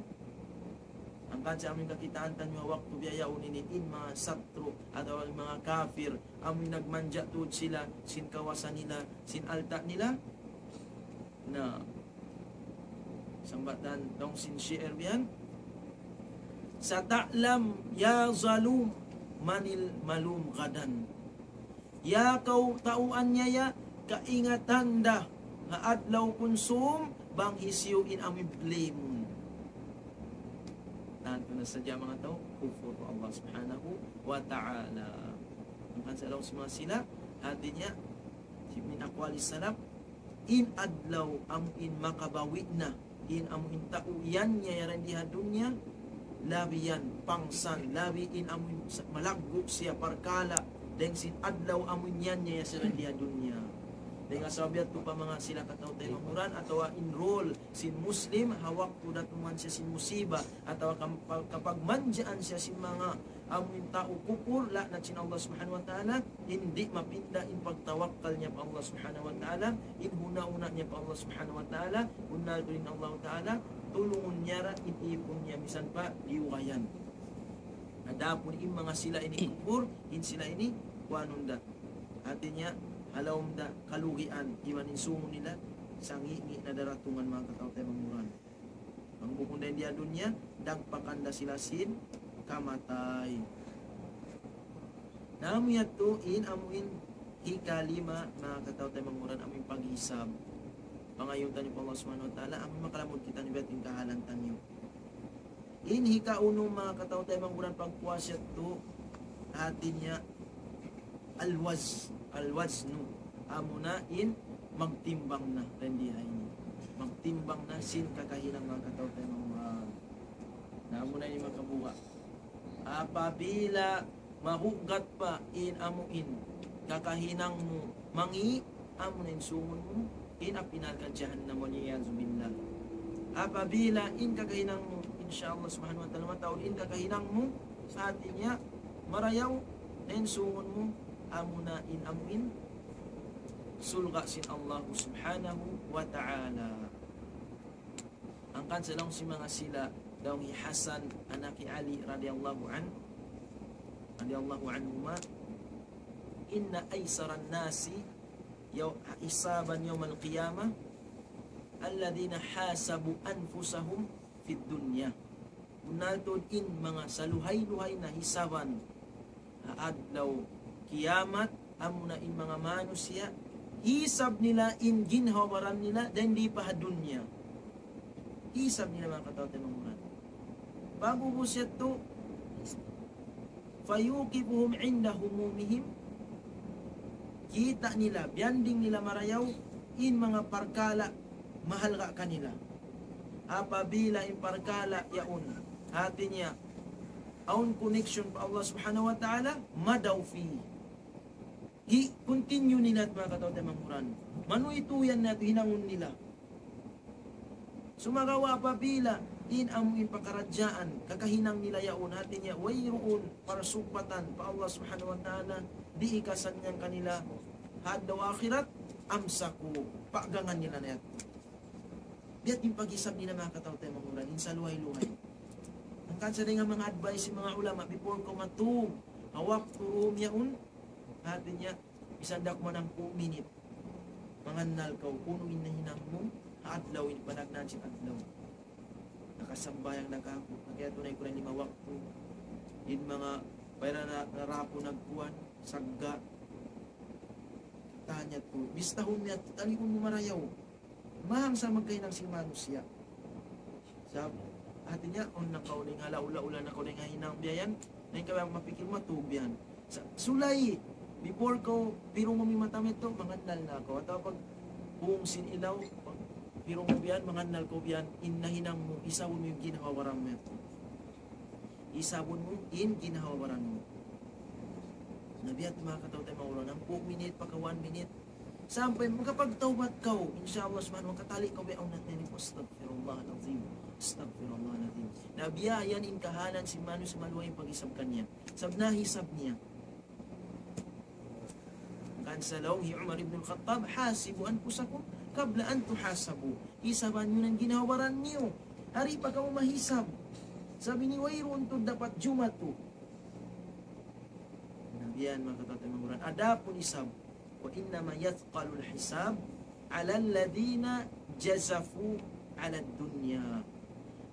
Hangkan sa amu in kakitaan taniyu ha waktu bihaun ini, in manga satru' atawa in manga kafir, amu in nagmanja' tuud sila sin kawasa nila, sin alta' nila. Na, sambatan laung sin shi'r biya' yan, ستعلم يا ظلوم من الملوم غدا. Ya kaw tau anyaya, kaingatan da ha adlaw kunsum, bang hisiyu in amu in blame-un. Tantu na sadja, manga tau kufur pa Allah Subhanahu wa Ta'ala. Hangkan sa laung sin manga sila, hati niya, si min aqwali salaf, in adlaw amu in makabawi' na, in amu in tau yan niya yaran di ha dunya, labi yan pangsan, labi in amu in sa-, malaggu' siya parkala', dayn sin adlaw amu in yan niya yaran di ha dunya. Dayn ha sabab yadtu pa manga sila kataymanghuran, atawa in role sin Muslim, ha waktu datungan siya sin musiba, atawa kam-, pa-, kapagmanjaan siya sin manga amu in tau kufur, la'nat sin Allah Subhanahu wa Ta'ala, in di' mapinda in pagtawakkal niya pa Allah Subhanahu wa Ta'ala, in huna-huna niya pa Allah Subhanahu wa Ta'ala, bunnal tuud in Allah Ta'ala, tulungun niya ra in ipun niya misan pa diyugayan. Adapun in manga sila ini kufur, in sila ini kuanun da. Hati niya, halaum da kalugian, iban in sumu nila, sangi'-ngi' na daratungan, manga kataymanghuran. Bang bukun dayn di ha dunya, dagpakan da sila sin kamatay. Na amu yadtu in amu in hikalima, manga kataymanghuran, amu in paghisab. Pangayuun taniyu pa Allah Subhanahu wa Ta'ala, amu in makalamud kitaniyu biya' ha yan in kahalan taniyu. In hikaunu, manga kataw-taymanghuran, pagpuas yadtu, hati niya, al-waz-, al-waznu. Amuna in magtimbang na, rendi ha ini. Magtimbang na sin kakahinang, manga kataw-taymanghuran. Na amuna in makabuga. Apabila mahugat pa in amu in kakahinang mu mangi', amuna in sungun mu in api narka' jahannam, wal iyadhu billah. Apabila in kakahinang mu, insya Allah subhanahu wa ta'ala, mataud in kakahinang mu, sa' hati niya marayaw, na in sungun mu, amuna in amu in surga' sin Allah subhanahu wa ta'ala. Hangkan sa laung sin manga sila, laung hi Hasan anak hi Ali radiyallahu an-, radiyallahu anhuma, إن أيسر الناس يو-، حسابا يوم القيامة الذين حاسبوا أنفسهم في الدنيا. Bunnal tuud in manga saluhay-luhay na hisaban ha adlaw kiyamat, amuna in manga manusiya', hisab nila in ginhawa-baran nila, dayn di pa ha dunya. Hisab nila, manga kataw-taymanghuran. Pag'ubus yadtu, فيوقفهم عند همومهم. Kita' nila, biyanding nila marayaw, in manga parkala' mahalga' kanila. Apabila in parkala' yaun, hati niya, awn connection pa Allah subhanahu wa ta'ala, مضوا فيه. Hi-, continue nila, manga kataw-taymanghuran. Manuytuy yan natu' hinangun nila. Sumagawa' apabila in amu in pakaradjaan, kakahinang nila yaun, hati niya, wayruun parsugpatan pa Allah subhanahu wa ta'ala, di' hikasannyang kanila ha adlaw akhirat, أمسكوا, paggangan nila na yadtu. Biya' diin in paghisab nila, manga kataw-taymanghuran, in saluhay-luhay. Hangkan sa dayn ha manga advice sin manga ulama, before kaw matug ha waktu dum yaun, hati niya, misan da kuman hangpu' minit, mangannal kaw, unu in nahinang mu ha adlaw, in panagnaan sin adlaw. Nakasambahayang na ka aku, nakatunay ku na lima waktu. In manga, pay na, na, narapun nagkuan, sagga. Tanya tu, bistahun niya, taliun mu marayaw. Mahang sa magkahinang sin manusiya'. Sa', hati niya, awn na kaw dayn ha laula-ula na kaw dayn ha hinang biya' yan, na in kaw mapikil matug biya' yan. Sa', sulay, before kaw pirungun in mata mu yadtu, mangannal na kaw. Atawa pag pung sin ilaw, pag pirungun biya' yan, mangannal kaw biya' yan, in nahinang mu, hisabun mu in ginhawa-baran mu yadtu. Hisabun mu in ginhawa-baran mu. Na biya' ha yadtu, manga kataw-taymanghuran, hangpu' minit, pagka one minute, sampay makapagtawbat kaw, insya Allah subhanahu wa ta'ala, katali' kaw biya' awn nahinang, أستغفر الله العظيم، أستغفر الله العظيم. Na biya' yan in kahalan sin manusiya' maluhay in paghisab kaniya. Sabab nahisab niya. Hangkan sa laung hi Umar ibn al-Khattab, حاسبوا أنفسكم قبل أن تحاسبوا. Hisaban niyu na in ginhawa-baran niyu. Di' pa kamu mahisab. Sabab ini wayruun tuud dapat jumatu. Na biya' yan, manga kataw-taymanghuran. Adapun hisab, وإنما يثقل الحساب على الذين جزفوا على الدنيا.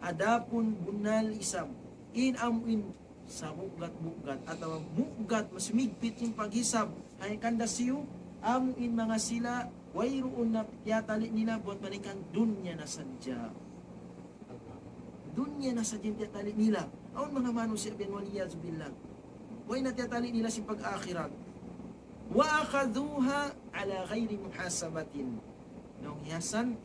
Adapun bunnal hisab, in amu in sabugat-bugat atawa bugat, mas migpit in paghisab ha kanda siyu, amu in manga sila wayruun na tiyatali' nila buat malaingkan dunya na sadja. Dunya na sadja in tiyatali' nila. Awn manga manusiya' biya' yan, wal iyadhu billah. Way na tiyatali' nila sin pag-akhirat. وأخذوها على غير محاسبة. Laung hi Hasan,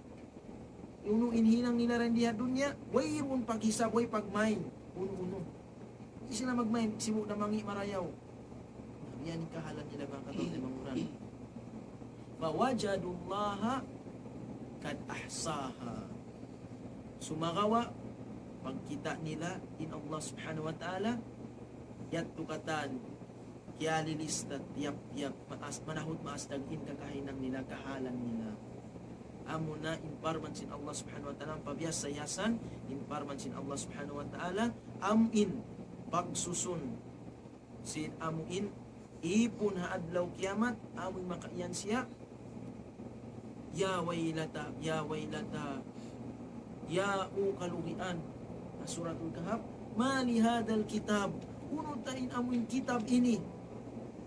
unu in hinang nila dayn di ha dunya, wayruun paghisab, way pagmain. Unu-unu. Di' sila magmain, sibu' na mangi' marayaw. Yan in kahalan nila, manga kataw-taymanghuran. فوجدوا الله قد أحصاها. Sumagawa', pagkita' nila in Allah subhanahu wa ta'ala, yadtu katan, kiyalilista tiyap-tiyap, maas, manahut maas daging kakahinang nila, kahalan nila. Amuna in parman sin Allah subhanahu wa ta'ala, pabiyasa hi Hasan, in parman sin Allah subhanahu wa ta'ala, amu in pagsusun sin amu in ipun ha adlaw kiyamat, amu in makaiyan siya, يا ويلتى، يا ويلتى, ya, o kalugian. Ha Suratul Kahf, ما لهذا الكتاب, unu ta in amu in kitab ini,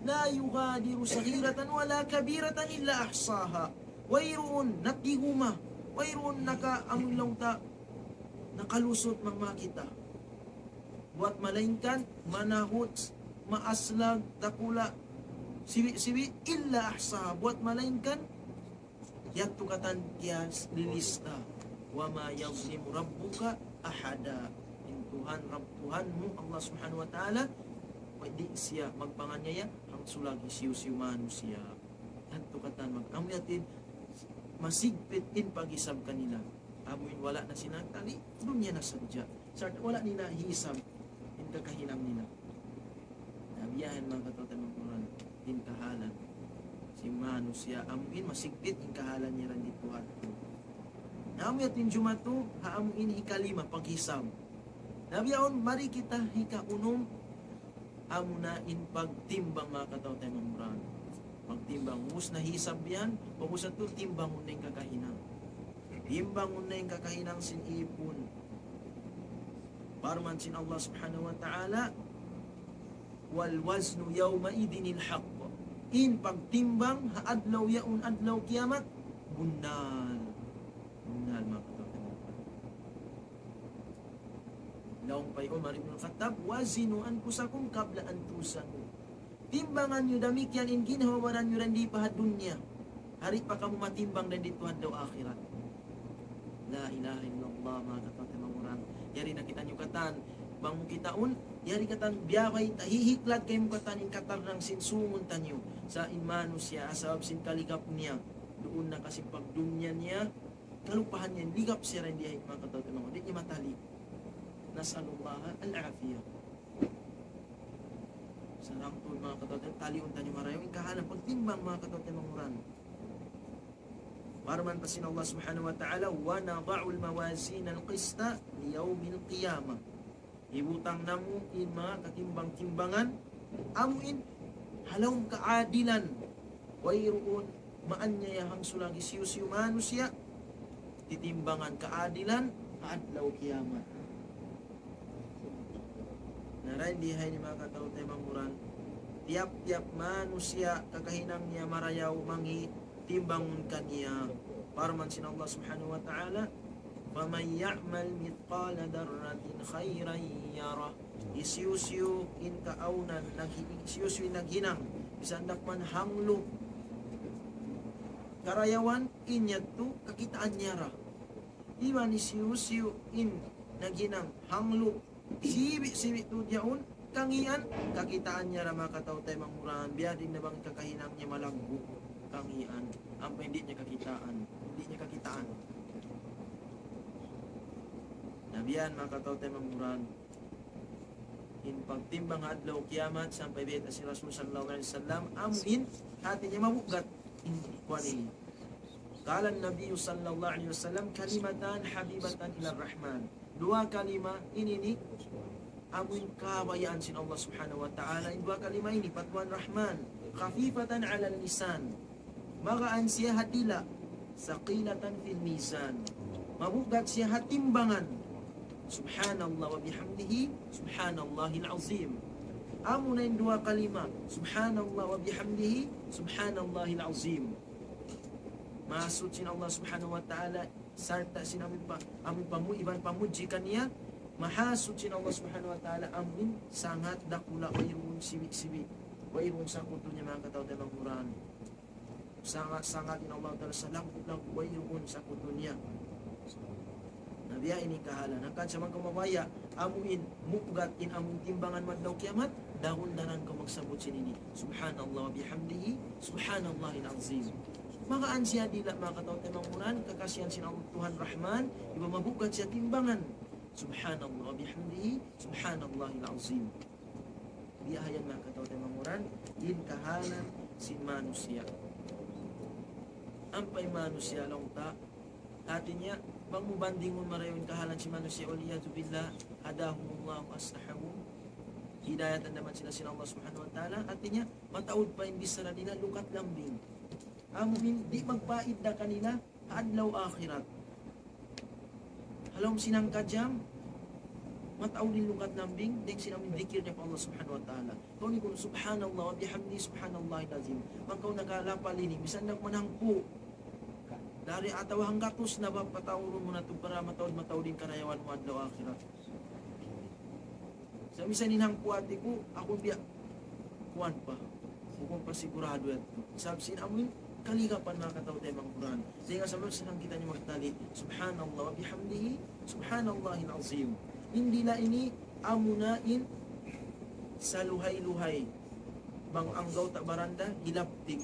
لا يغادر صغيرة ولا كبيرة إلا أحصاها. Wayruun natiguma, wayruun naka-, amu in laung ta, nakalusut magmakita. Buat malaingkan manahut, maaslag, dakula', siwi'-siwi', illa ahsaha. Buat malaingkan yadtu katan kiyalista. Wa ma yazlimu rabbuka ahada. In Tuhan, Rabb Tuhanmu, Allah Subhanahu wa Ta'ala, di' siya magpanganiaya hangsulag hisiyu-siyu manusiya'. Yadtu katan mag-, amu yadtu in masigpit in paghisab kanila. Amu in wala' na sila tali, dunya na sadja. Sa' wala' nila hisab in kakahinang nila. Na biya' yan manga kataw-taymanghuran, in kahalan sin manusiya', amu in masigpit in kahalan niya dayn di ha Tuhan. Na amu yadtu in jumatu ha amu in hikalima, paghisab. Na biya' yaun, mari kita hikaunum, amuna in pagtimbang manga kataw-taymanghuran. Pagtimbang, ubus na hisab yan, ubus na yadtu timbangun na in kakahinang. Timbangun na in kakahinang sin ipun. Parman sin Allah Subhanahu wa Ta'ala, "Wal waznu yawma idhinil haqq." In pagtimbang ha adlaw yaun, adlaw kiyamat, bunnal. Bunnal, manga kataw-taymanghuran. Laung pa hi Umar ibn Khattab, "Wazinu anfusakum qabla an tuzanu." Timbangan niyu damikkiyan in ginhawa-baran niyu dayn di pa ha dunya. Di' pa kamu matimbang dayn di ha adlaw akhirat. La ilaha illallah, manga kataw-taymanghuran. Yari na kitaniyu katan, bang mu kitaun, yari katan biya' bay ta, hihiklad kaymu katan in katarnang sin sūngun taniyu. Sa' in manusiya', sabab sin kaligap niya, duun na kasi pagdunya niya, kalupahan niya, ligap siya dayn di ha, manga kataw-taymanghuran. Di' niya matali. Nas'alullaha al-afiyah. Sarang tuud, manga kataw-taymanghuran, taliun taniyu marayaw in kahalan pagtimbang, manga kataw-taymanghuran. Parman pa sin Allah Subhanahu wa Ta'ala, "Wa nada'ul mawazinal qista li yawmil qiyamah." Hibutang namu' in manga katimbang-timbangan, amu in ha lawm kaadilan. Wayruun maaniaya hangsulag hisiyu-siyu manusiya', titimbangan kaadilan ha adlaw kiyamat. Na dayn di ha ini, manga kataw-taymanghuran, tiyap-tiyap manusiya' kakahinang niya marayaw mangi' timbangun kaniya. Parman sin Allah Subhanahu wa Ta'ala, "Faman ya'mal mithqala dharratin khayran yarah." Hisiyu-siyu in kaawnan, naghi-, hisiyu-siyu in naghinang, bisan da kuman hanglup karayawan, in yadtu kakitaan niya ra. Iban hisiyu-siyu in naghinang hanglup, siwi'-siwi' tuud yaun, kangian, kakitaan niya ra, manga kataw-taymanghuran, biya' diin na bang kakahinang niya malaggu', kangian, ampa di' niya kakitaan, di' niya kakitaan. Na biya' yan, manga kataw-taymanghuran, in pagtimbang ha adlaw kiyamat, sampay bayta' sin Rasul sallallahu alayhi wasallam, amu in hati niya mabugat. In kuwan ini. قال النبي صلى الله عليه وسلم: كلمتان حبيبتان إلى الرحمن. Duwa kalima ini ini, amu in kabayaan sin Allah Subhanahu wa Ta'ala. In duwa kalima ini, pa Tuhan Rahman. خفيفتان على اللسان. Magaan siya ha dila'. ثقيلتان في الميزان. Mabugat siya ha timbangan. سبحان الله وبحمده، سبحان الله العظيم. Amu na in duwa kalima, سبحان الله وبحمده، سبحان الله العظيم. Mahasuchi in Allah Subhanahu wa Ta'ala, sarta' sin amu pa, amu pamu-, iban pamudji kaniya, mahasuchi in Allah Subhanahu wa Ta'ala, amu in sangat dakula', wayruun siwi'-siwi', wayruun sakutu niya, manga kataw-taymanghuran. Sangat-sangat in Allah Ta'ala salaggu'-laggu', wayruun sakutu niya. Na biya' ini kahalan. Hangkan sa bang kamu mabaya', amu in mubugat in amu in timbangan ha adlaw kiyamat, daran-daran kaw magsabbut sin ini. سبحان الله وبحمده، سبحان الله العظيم. Magaan siya ha dila', manga kataw-taymanghuran, kakasihan sin Allah Tuhan Rahman, iban mabugat siya timbangan. سبحان الله وبحمده، سبحان الله العظيم. Biya' ha yan, manga kataw-taymanghuran, in kahalan sin manusiya'. Ampa in manusiya' laung ta, hati niya, bang mu bandingun marayaw in kahalan sin manusiya', والعياذ بالله, هداهم الله وأصلحهم. Hidayatan da man sila sin Allah Subhanahu wa Ta'ala, hati niya, mataud pa in bichara nila, lukat lambing. Amu in di' magpaidda kanila ha adlaw akhirat. Ha lawm sin hangka jam, mataud in lukat lambing, dayn sin amu in dikir niya pa Allah Subhanahu wa Ta'ala. Kaw ini kunu', سبحان الله وبحمده، سبحان الله العظيم. Bang kaw nakalapal ini, misan da kuman hangpu'. Dari atawa hanggatus na ba, pataurun mu na tuud para mataud, mataud in karayawan mu adlaw akhirat. Na minsan in hangpu' hati ku, aku biya' kuwan pa. Bukun pa sigurado yadtu. Sabab sin amuin kaligapan, manga kataw-taymanghuran. Dayn ha sabab sin kitaniyu magtali', Subhanallah wa bihamdihi, Subhanallahil azim. In dila' ini amuna in saluhay-luhay. Bang anggawta' baranda, hilaptik.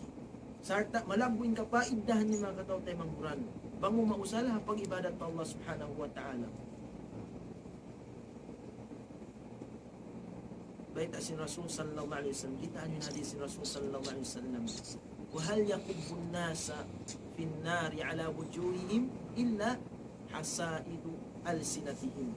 Sarta' malaggu' in kapaidahan niya, manga kataw-taymanghuran. Bang mu mausal ha pag-ibadat pa Allah Subhanahu wa Ta'ala. Bayta' sin Rasul sallallahu alayhi wasallam, kitaa niyu in hadith sin Rasul sallallahu alayhi wasallam. وهل يكب الناس في النار على وجوههم إلا حصائد ألسنتهم.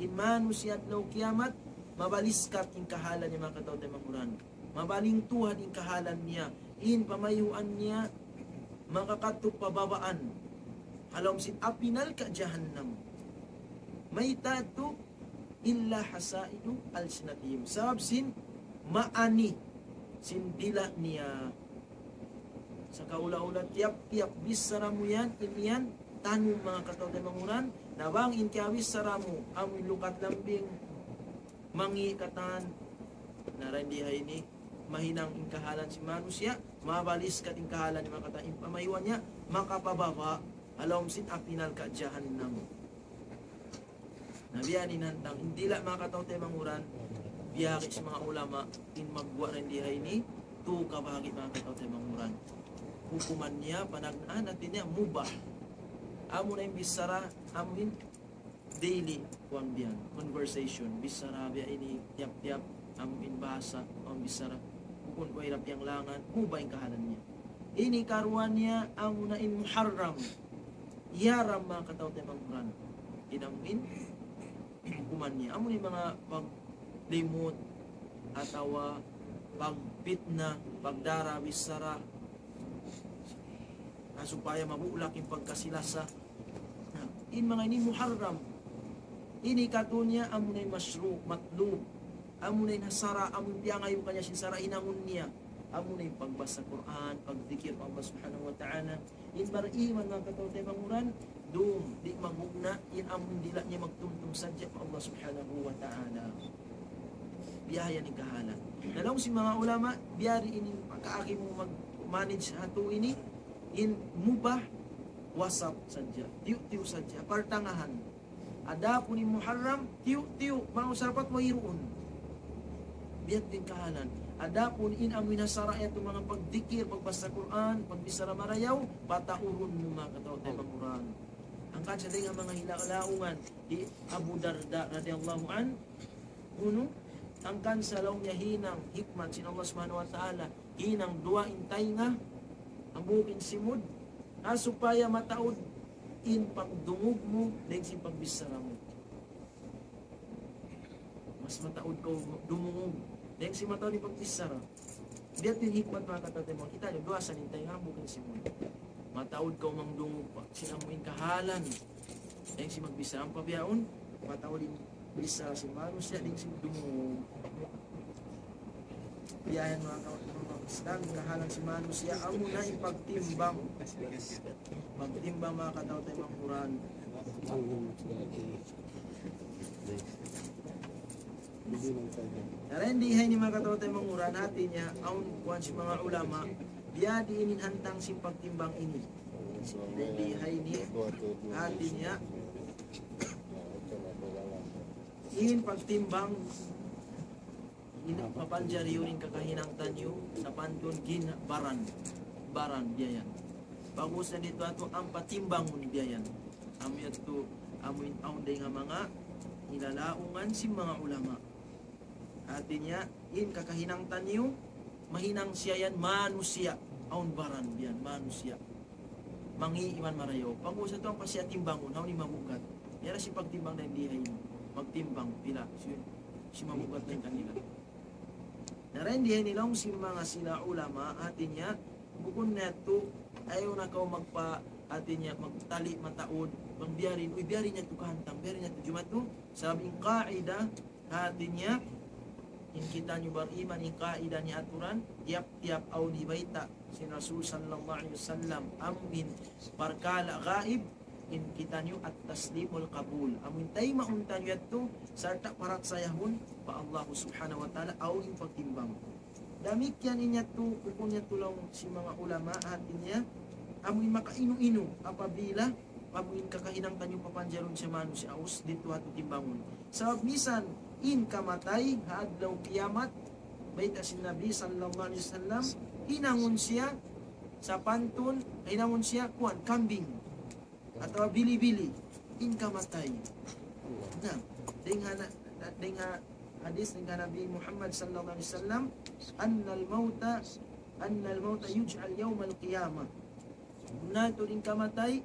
In manusiya' adlaw kiyamat, mabaliskat in kahalan niya, manga kataw-taymanghuran. Mabaling tuhad in kahalan niya, in pamayhuan niya, makakadtu pa babaan. Ha lawm sin api narka' jahannam. Mayta' yadtu, إلا حصائد ألسنتهم. Sabab sin maani sin dila' niya. Sa' kaula-ula tiyap-tiyap bichara mu yan, in yan, tanum, manga kataw-taymanghuran, na bang in kiyabichara mu, amu in lukat lambing, mangi' katan, na dayn di ha ini, mahinang in kahalan sin manusiya', mabaliskat in kahalan niya, manga kataw-, in pamayhuan niya, makapababa', ha lawm sin api narka' jahannam. Na biya' ini in hantang, in dila', manga kataw-taymanghuran, biya' sin manga ulama, in magguwa' dayn di ha ini, tu kabahagi', manga kataw-taymanghuran. Hukuman niya, panagnaan, hati niya, mubah. Amu na in bichara, amu in daily, kuwan biya' yan, conversation, bichara biya' ini, tiyap-tiyap, amu in bahasa, amu in bichara, bukun way da piyanglangan, mubah in kahalan niya. Ini karuwa niya, amu na in muharram. Hiyaram, manga kataw-taymanghuran. In amu in hukuman niya. Amu in manga paglimut, atawa pagpitna, pagdara bichara. Na supaya mabulak in pagkasi-lasa. Na, in manga ini muharram. Ini katu' niya amu na in mashru', matlub. Amu na in ha sara', amu in piyangayu' kaniya sin sara' hinangun niya. Amu na in pagbasa Qur'an, pagdikir pa Allah Subhanahu wa Ta'ala. In bar-iman, manga kataw-taymanghuran, dum, di' magugna', in amu in dila' niya magtumtum sadja pa Allah Subhanahu wa Ta'ala. Biya' yan in kahalan. Na laung sin manga ulama, biya' diin in pagkaagi mu mag-manage ha tu ini, in mubah, wasat sadja. Tiyu'-tiyu' sadja. Partangahan. Adapun in muharram, tiyu'-tiyu', manga usarapat wayruun. Biya' diin kahalan. Adapun in amu in ha sara' yadtu manga pagdikir, pagbasa Qur'an, pagbichara marayaw, pataurun mu, manga kataw-taymanghuran. Hangkan sa dayn ha manga hila-, laungan, hi Abu Darda radiyallahu anhu, unu, hangkan sa laung niya hinang hikmat sin Allah Subhanahu wa Ta'ala, hinang duwa in taynga, hambuuk in simud, ha supaya mataud in pagdungug mu, dayn sin pagbichara mu. Mas mataud kaw dumungug dayn sin mataud in pagbichara. Biya' diin in hikmat, manga kataw-taymanghuran. Kita' niyu, duwa sa in taynga, hambuuk in simud. Mataud kaw mangdungug pa, sin amu in kahalan. Dayn sin magbichara, ampa bihaun, mataud in bichara sin manusiya', dayn sin dumungug. Biya' yan, manga kataw-taymanghuran. Islam, kahalan sin manusiya', amu na in pagtimbang. Pagtimbang, manga kataw-taymanghuran. Na dayn di ha ini, manga kataw-taymanghuran, hati niya, awn kuwan sin manga ulama, biya' diin in hantang sin pagtimbang ini. Dayn di ha ini, hati niya, in pagtimbang, in papanjariun in kakahinang taniyu, sapantun gin baran, baran, biya' yan. Pag'ubus na didtu atu, ampa timbangun, biya' yan. Amu yadtu, amu in awn dayn ha manga hilalaungan sin manga ulama. Hati niya, in kakahinang taniyu, mahinang siya yan manusiya', awn baran, biya' yan, manusiya'. Mangi' iban marayaw. Pag'ubus atu ampa siya timbangun, hawnu in mabugat. Yari sin pagtimbang dayn di ha ini. Magtimbang, pila, si, si mabugat dayn kanila. Na dayn di ha ini laung sin manga sila ulama, hati niya, bukun na yadtu, ayaw na kaw magpa, hati niya, magtali' mataud, bang biya' diin, uy, biya' diin yadtu kahantang, biya' diin yadtu jumatu, sabab in qaida, hati niya, in kitaniyu bariman, in qaida niya aturan, tiyap-tiyap awn hibayta' sin Rasul sallallahu alayhi wasallam, amu in parkala' gaib, in kitaniyu at-taslimul qabul. Amu in taymaun taniyu yadtu, sarta' parachayahun pa Allah subhanahu wa ta'ala, awn in pagtimbang. Damikkiyan in yadtu, bukun yadtu laung sin manga ulama, hati niya, amu in makainu-inu, apabila, amu in kakahinang taniyu papanjarun sin manusiya' ubus, didtu yadtu timbangun. Sabab misan, in kamatay, ha adlaw kiyamat, bayta' sin Nabi sallallahu alayhi wasallam, hinangun siya, sapantun, hinangun siya, kuwan, kambing. Atawa bili-bili, in kamatay. Na, dayn ha na, dayn ha hadith dayn kan Nabi Muhammad sallallahu alayhi wasallam, أن الموت، أن الموت يجعل يوم القيامة. Bunnal tuud in kamatay,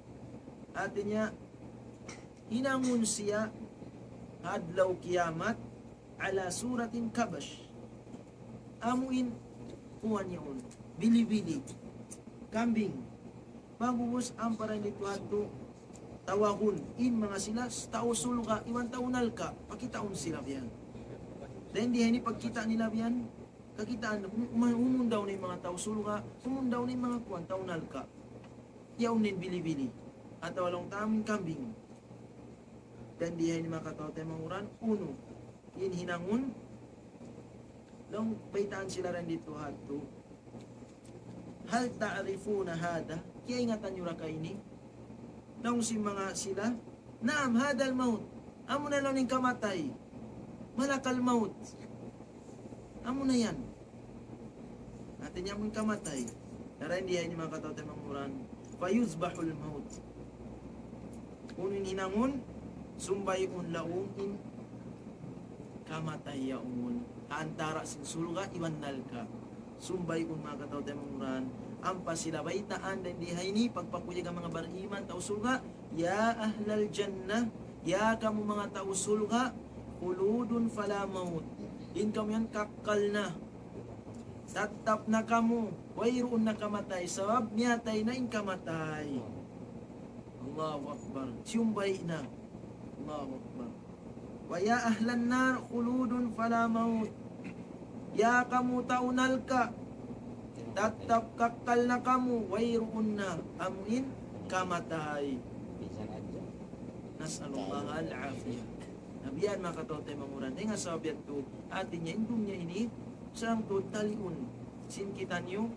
hati niya, hinangun siya ha adlaw kiyamat, على صورة كبش. Amu in, kuwan yaun, bili-bili, kambing. Pag'ubus ampa dayn didtu yadtu, tawagun, in manga sila, tau surga', iban tau narka', pakitaun sila biya' yan. Dayn di ha ini pagkita' nila biya' yan, kakitaan, um-, um-, umundaw na in manga tau surga', umundaw na in manga kuwan, tau narka'. Yaun na in bili-bili. Atawa laung ta amu in kambing. Dayn di ha ini manga kataymanghuran, unu, in hinangun, laung baytaan sila dayn didtu yadtu. هل تعرفون هذا؟ Kiyaingatan niyu ra ka ini? Laung sin manga sila, نعم، هذا الموت. Amu na laung in kamatay. ملك الموت. Amu na yan. Hati niya amu in kamatay. Na dayn di ha ini manga kataymanghuran. فيذبح الموت. Unu in hinangun, sumbay'un laung in kamatay yaun. Ha antara' sin surga' iban narka'. Sumbay'un manga kataymanghuran. Ampa sila baytaan dayn di ha ini, pagpakuyag ha manga bariman tau surga', يا أهل الجنة, ya kamu manga tau surga', خلود فلا موت. In kamu yan kakkal na. Tattap na kamu, wayruun na kamatay, sabab miyatay na in kamatay. Allahu Akbar. Siyumbay' na. Allahu Akbar. ويا أهل النار خلود فلا موت. Ya kamu tau narka', tattap kakkal na kamu, wayruun na amu in kamatay. نسأل الله العافية. Na biya' yan manga kataymanghuran. Dayn ha sabab yadtu, hati niya in dunya ini, sarang tuud taliun sin kitaniyu,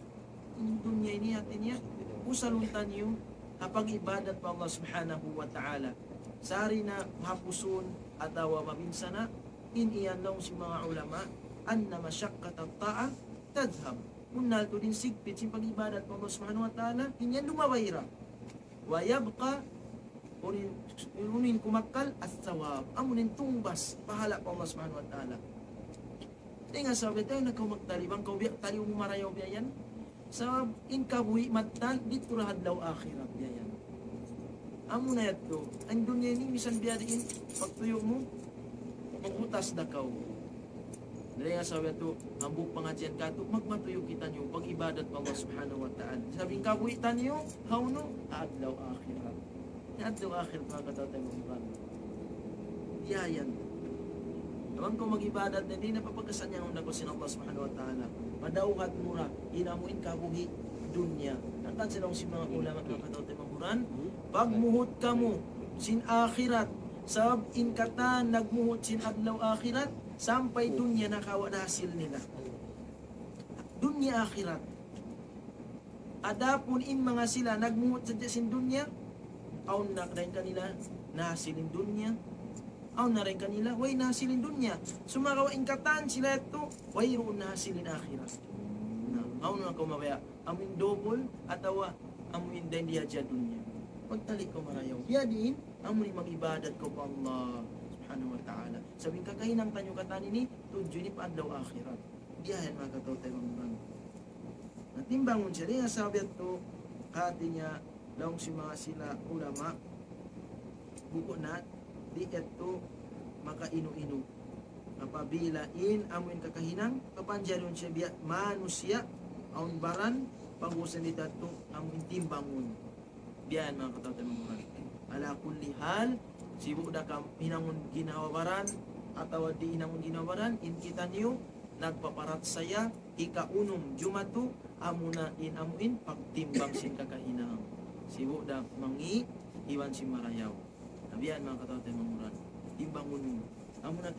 in dunya ini hati niya, usalun taniyu, ha pag-ibadat pa Allah Subhanahu wa Ta'ala. Sari na mahapusun atawa mabinsana', in yan laung sin manga ulama, أن مشقة الطاعة تذهب. Bunnal tuud in sigpit sin pag-ibadat pa Allah Subhanahu wa Ta'ala, in yan lumabay ra. ويبقى, unu in, unu in kumakkal, الثواب. Amu in tungbas, pahala' pa Allah Subhanahu wa Ta'ala. Dayn ha sabab yadtu, ayaw na kaw magtali, bang kaw biya', tali mu marayaw biya' yan. Sabab in kabuhi' mattan, didtu ra ha adlaw akhirat biya' yan. Amu na yadtu, in dunya ini misan biya' diin, pagtuyu' mu, magbutas da kaw. Dayn ha sabab yadtu, hambuuk pangadjian katu', magmatuyu' kitaniyu, pag-ibadat pa Allah Subhanahu wa Ta'ala. Sabab in kabuhi' taniyu, hawnu, ha adlaw akhirat. Ha adlaw akhirat, manga kataymanghuran. Biya' yan. Bang kaw mag-ibadat na di' na papagkasanyangun na kaw sin Allah Subhanahu wa Ta'ala. Madawhat mu ra, in amu in kabuhi' dunya. Hangkan sa laung sin manga ulama, manga kataymanghuran, pagmuhut kamu sin akhirat. Sabab in katan nagmuhut sin adlaw akhirat, sampay dunya nakawa' na hasil nila. Dunya akhirat. Adapun in manga sila nagmuhut sadja sin dunya, awn na dayn kanila nahasil in dunya, awn na dayn kanila way nahasil in dunya. Sumagawa' in katan sila yadtu, wayruun nahasil in akhirat. Na, awn na kaw mabaya', amu in double, atawa amu in dayn di hadja dunya. Pagtali kaw marayaw. Biya' diin, amu in mag-ibadat kaw pa Allah Subhanahu wa Ta'ala. Sabab in kakahinang taniyu katan ini, tudju ini pa adlaw akhirat. Biya' yan manga kataymanghuran. Na timbangun siya, dayn ha sabab yadtu, hati niya, laung sin manga sila ulama, bukun na, di' yadtu makainu-inu. Apabila in amu in kakahinang, kapanjarihan siya biya' manusiya', awn baran, pag-usan di' yadtu, amu in timbangun. Biya' yan manga kataymanghuran. Ala kulli hal, sibu' da ka hinangun ginhawa-baran, atawa di' hinangun ginhawa-baran, in kitaniyu, nagpaparachaya, hikaunum jumatu, amuna in amu in pagtimbang sin kakahinang. Sibu' da mangi', iban sin marayaw. Na biya' yan manga kataymanghuran, in bangun mu, amu na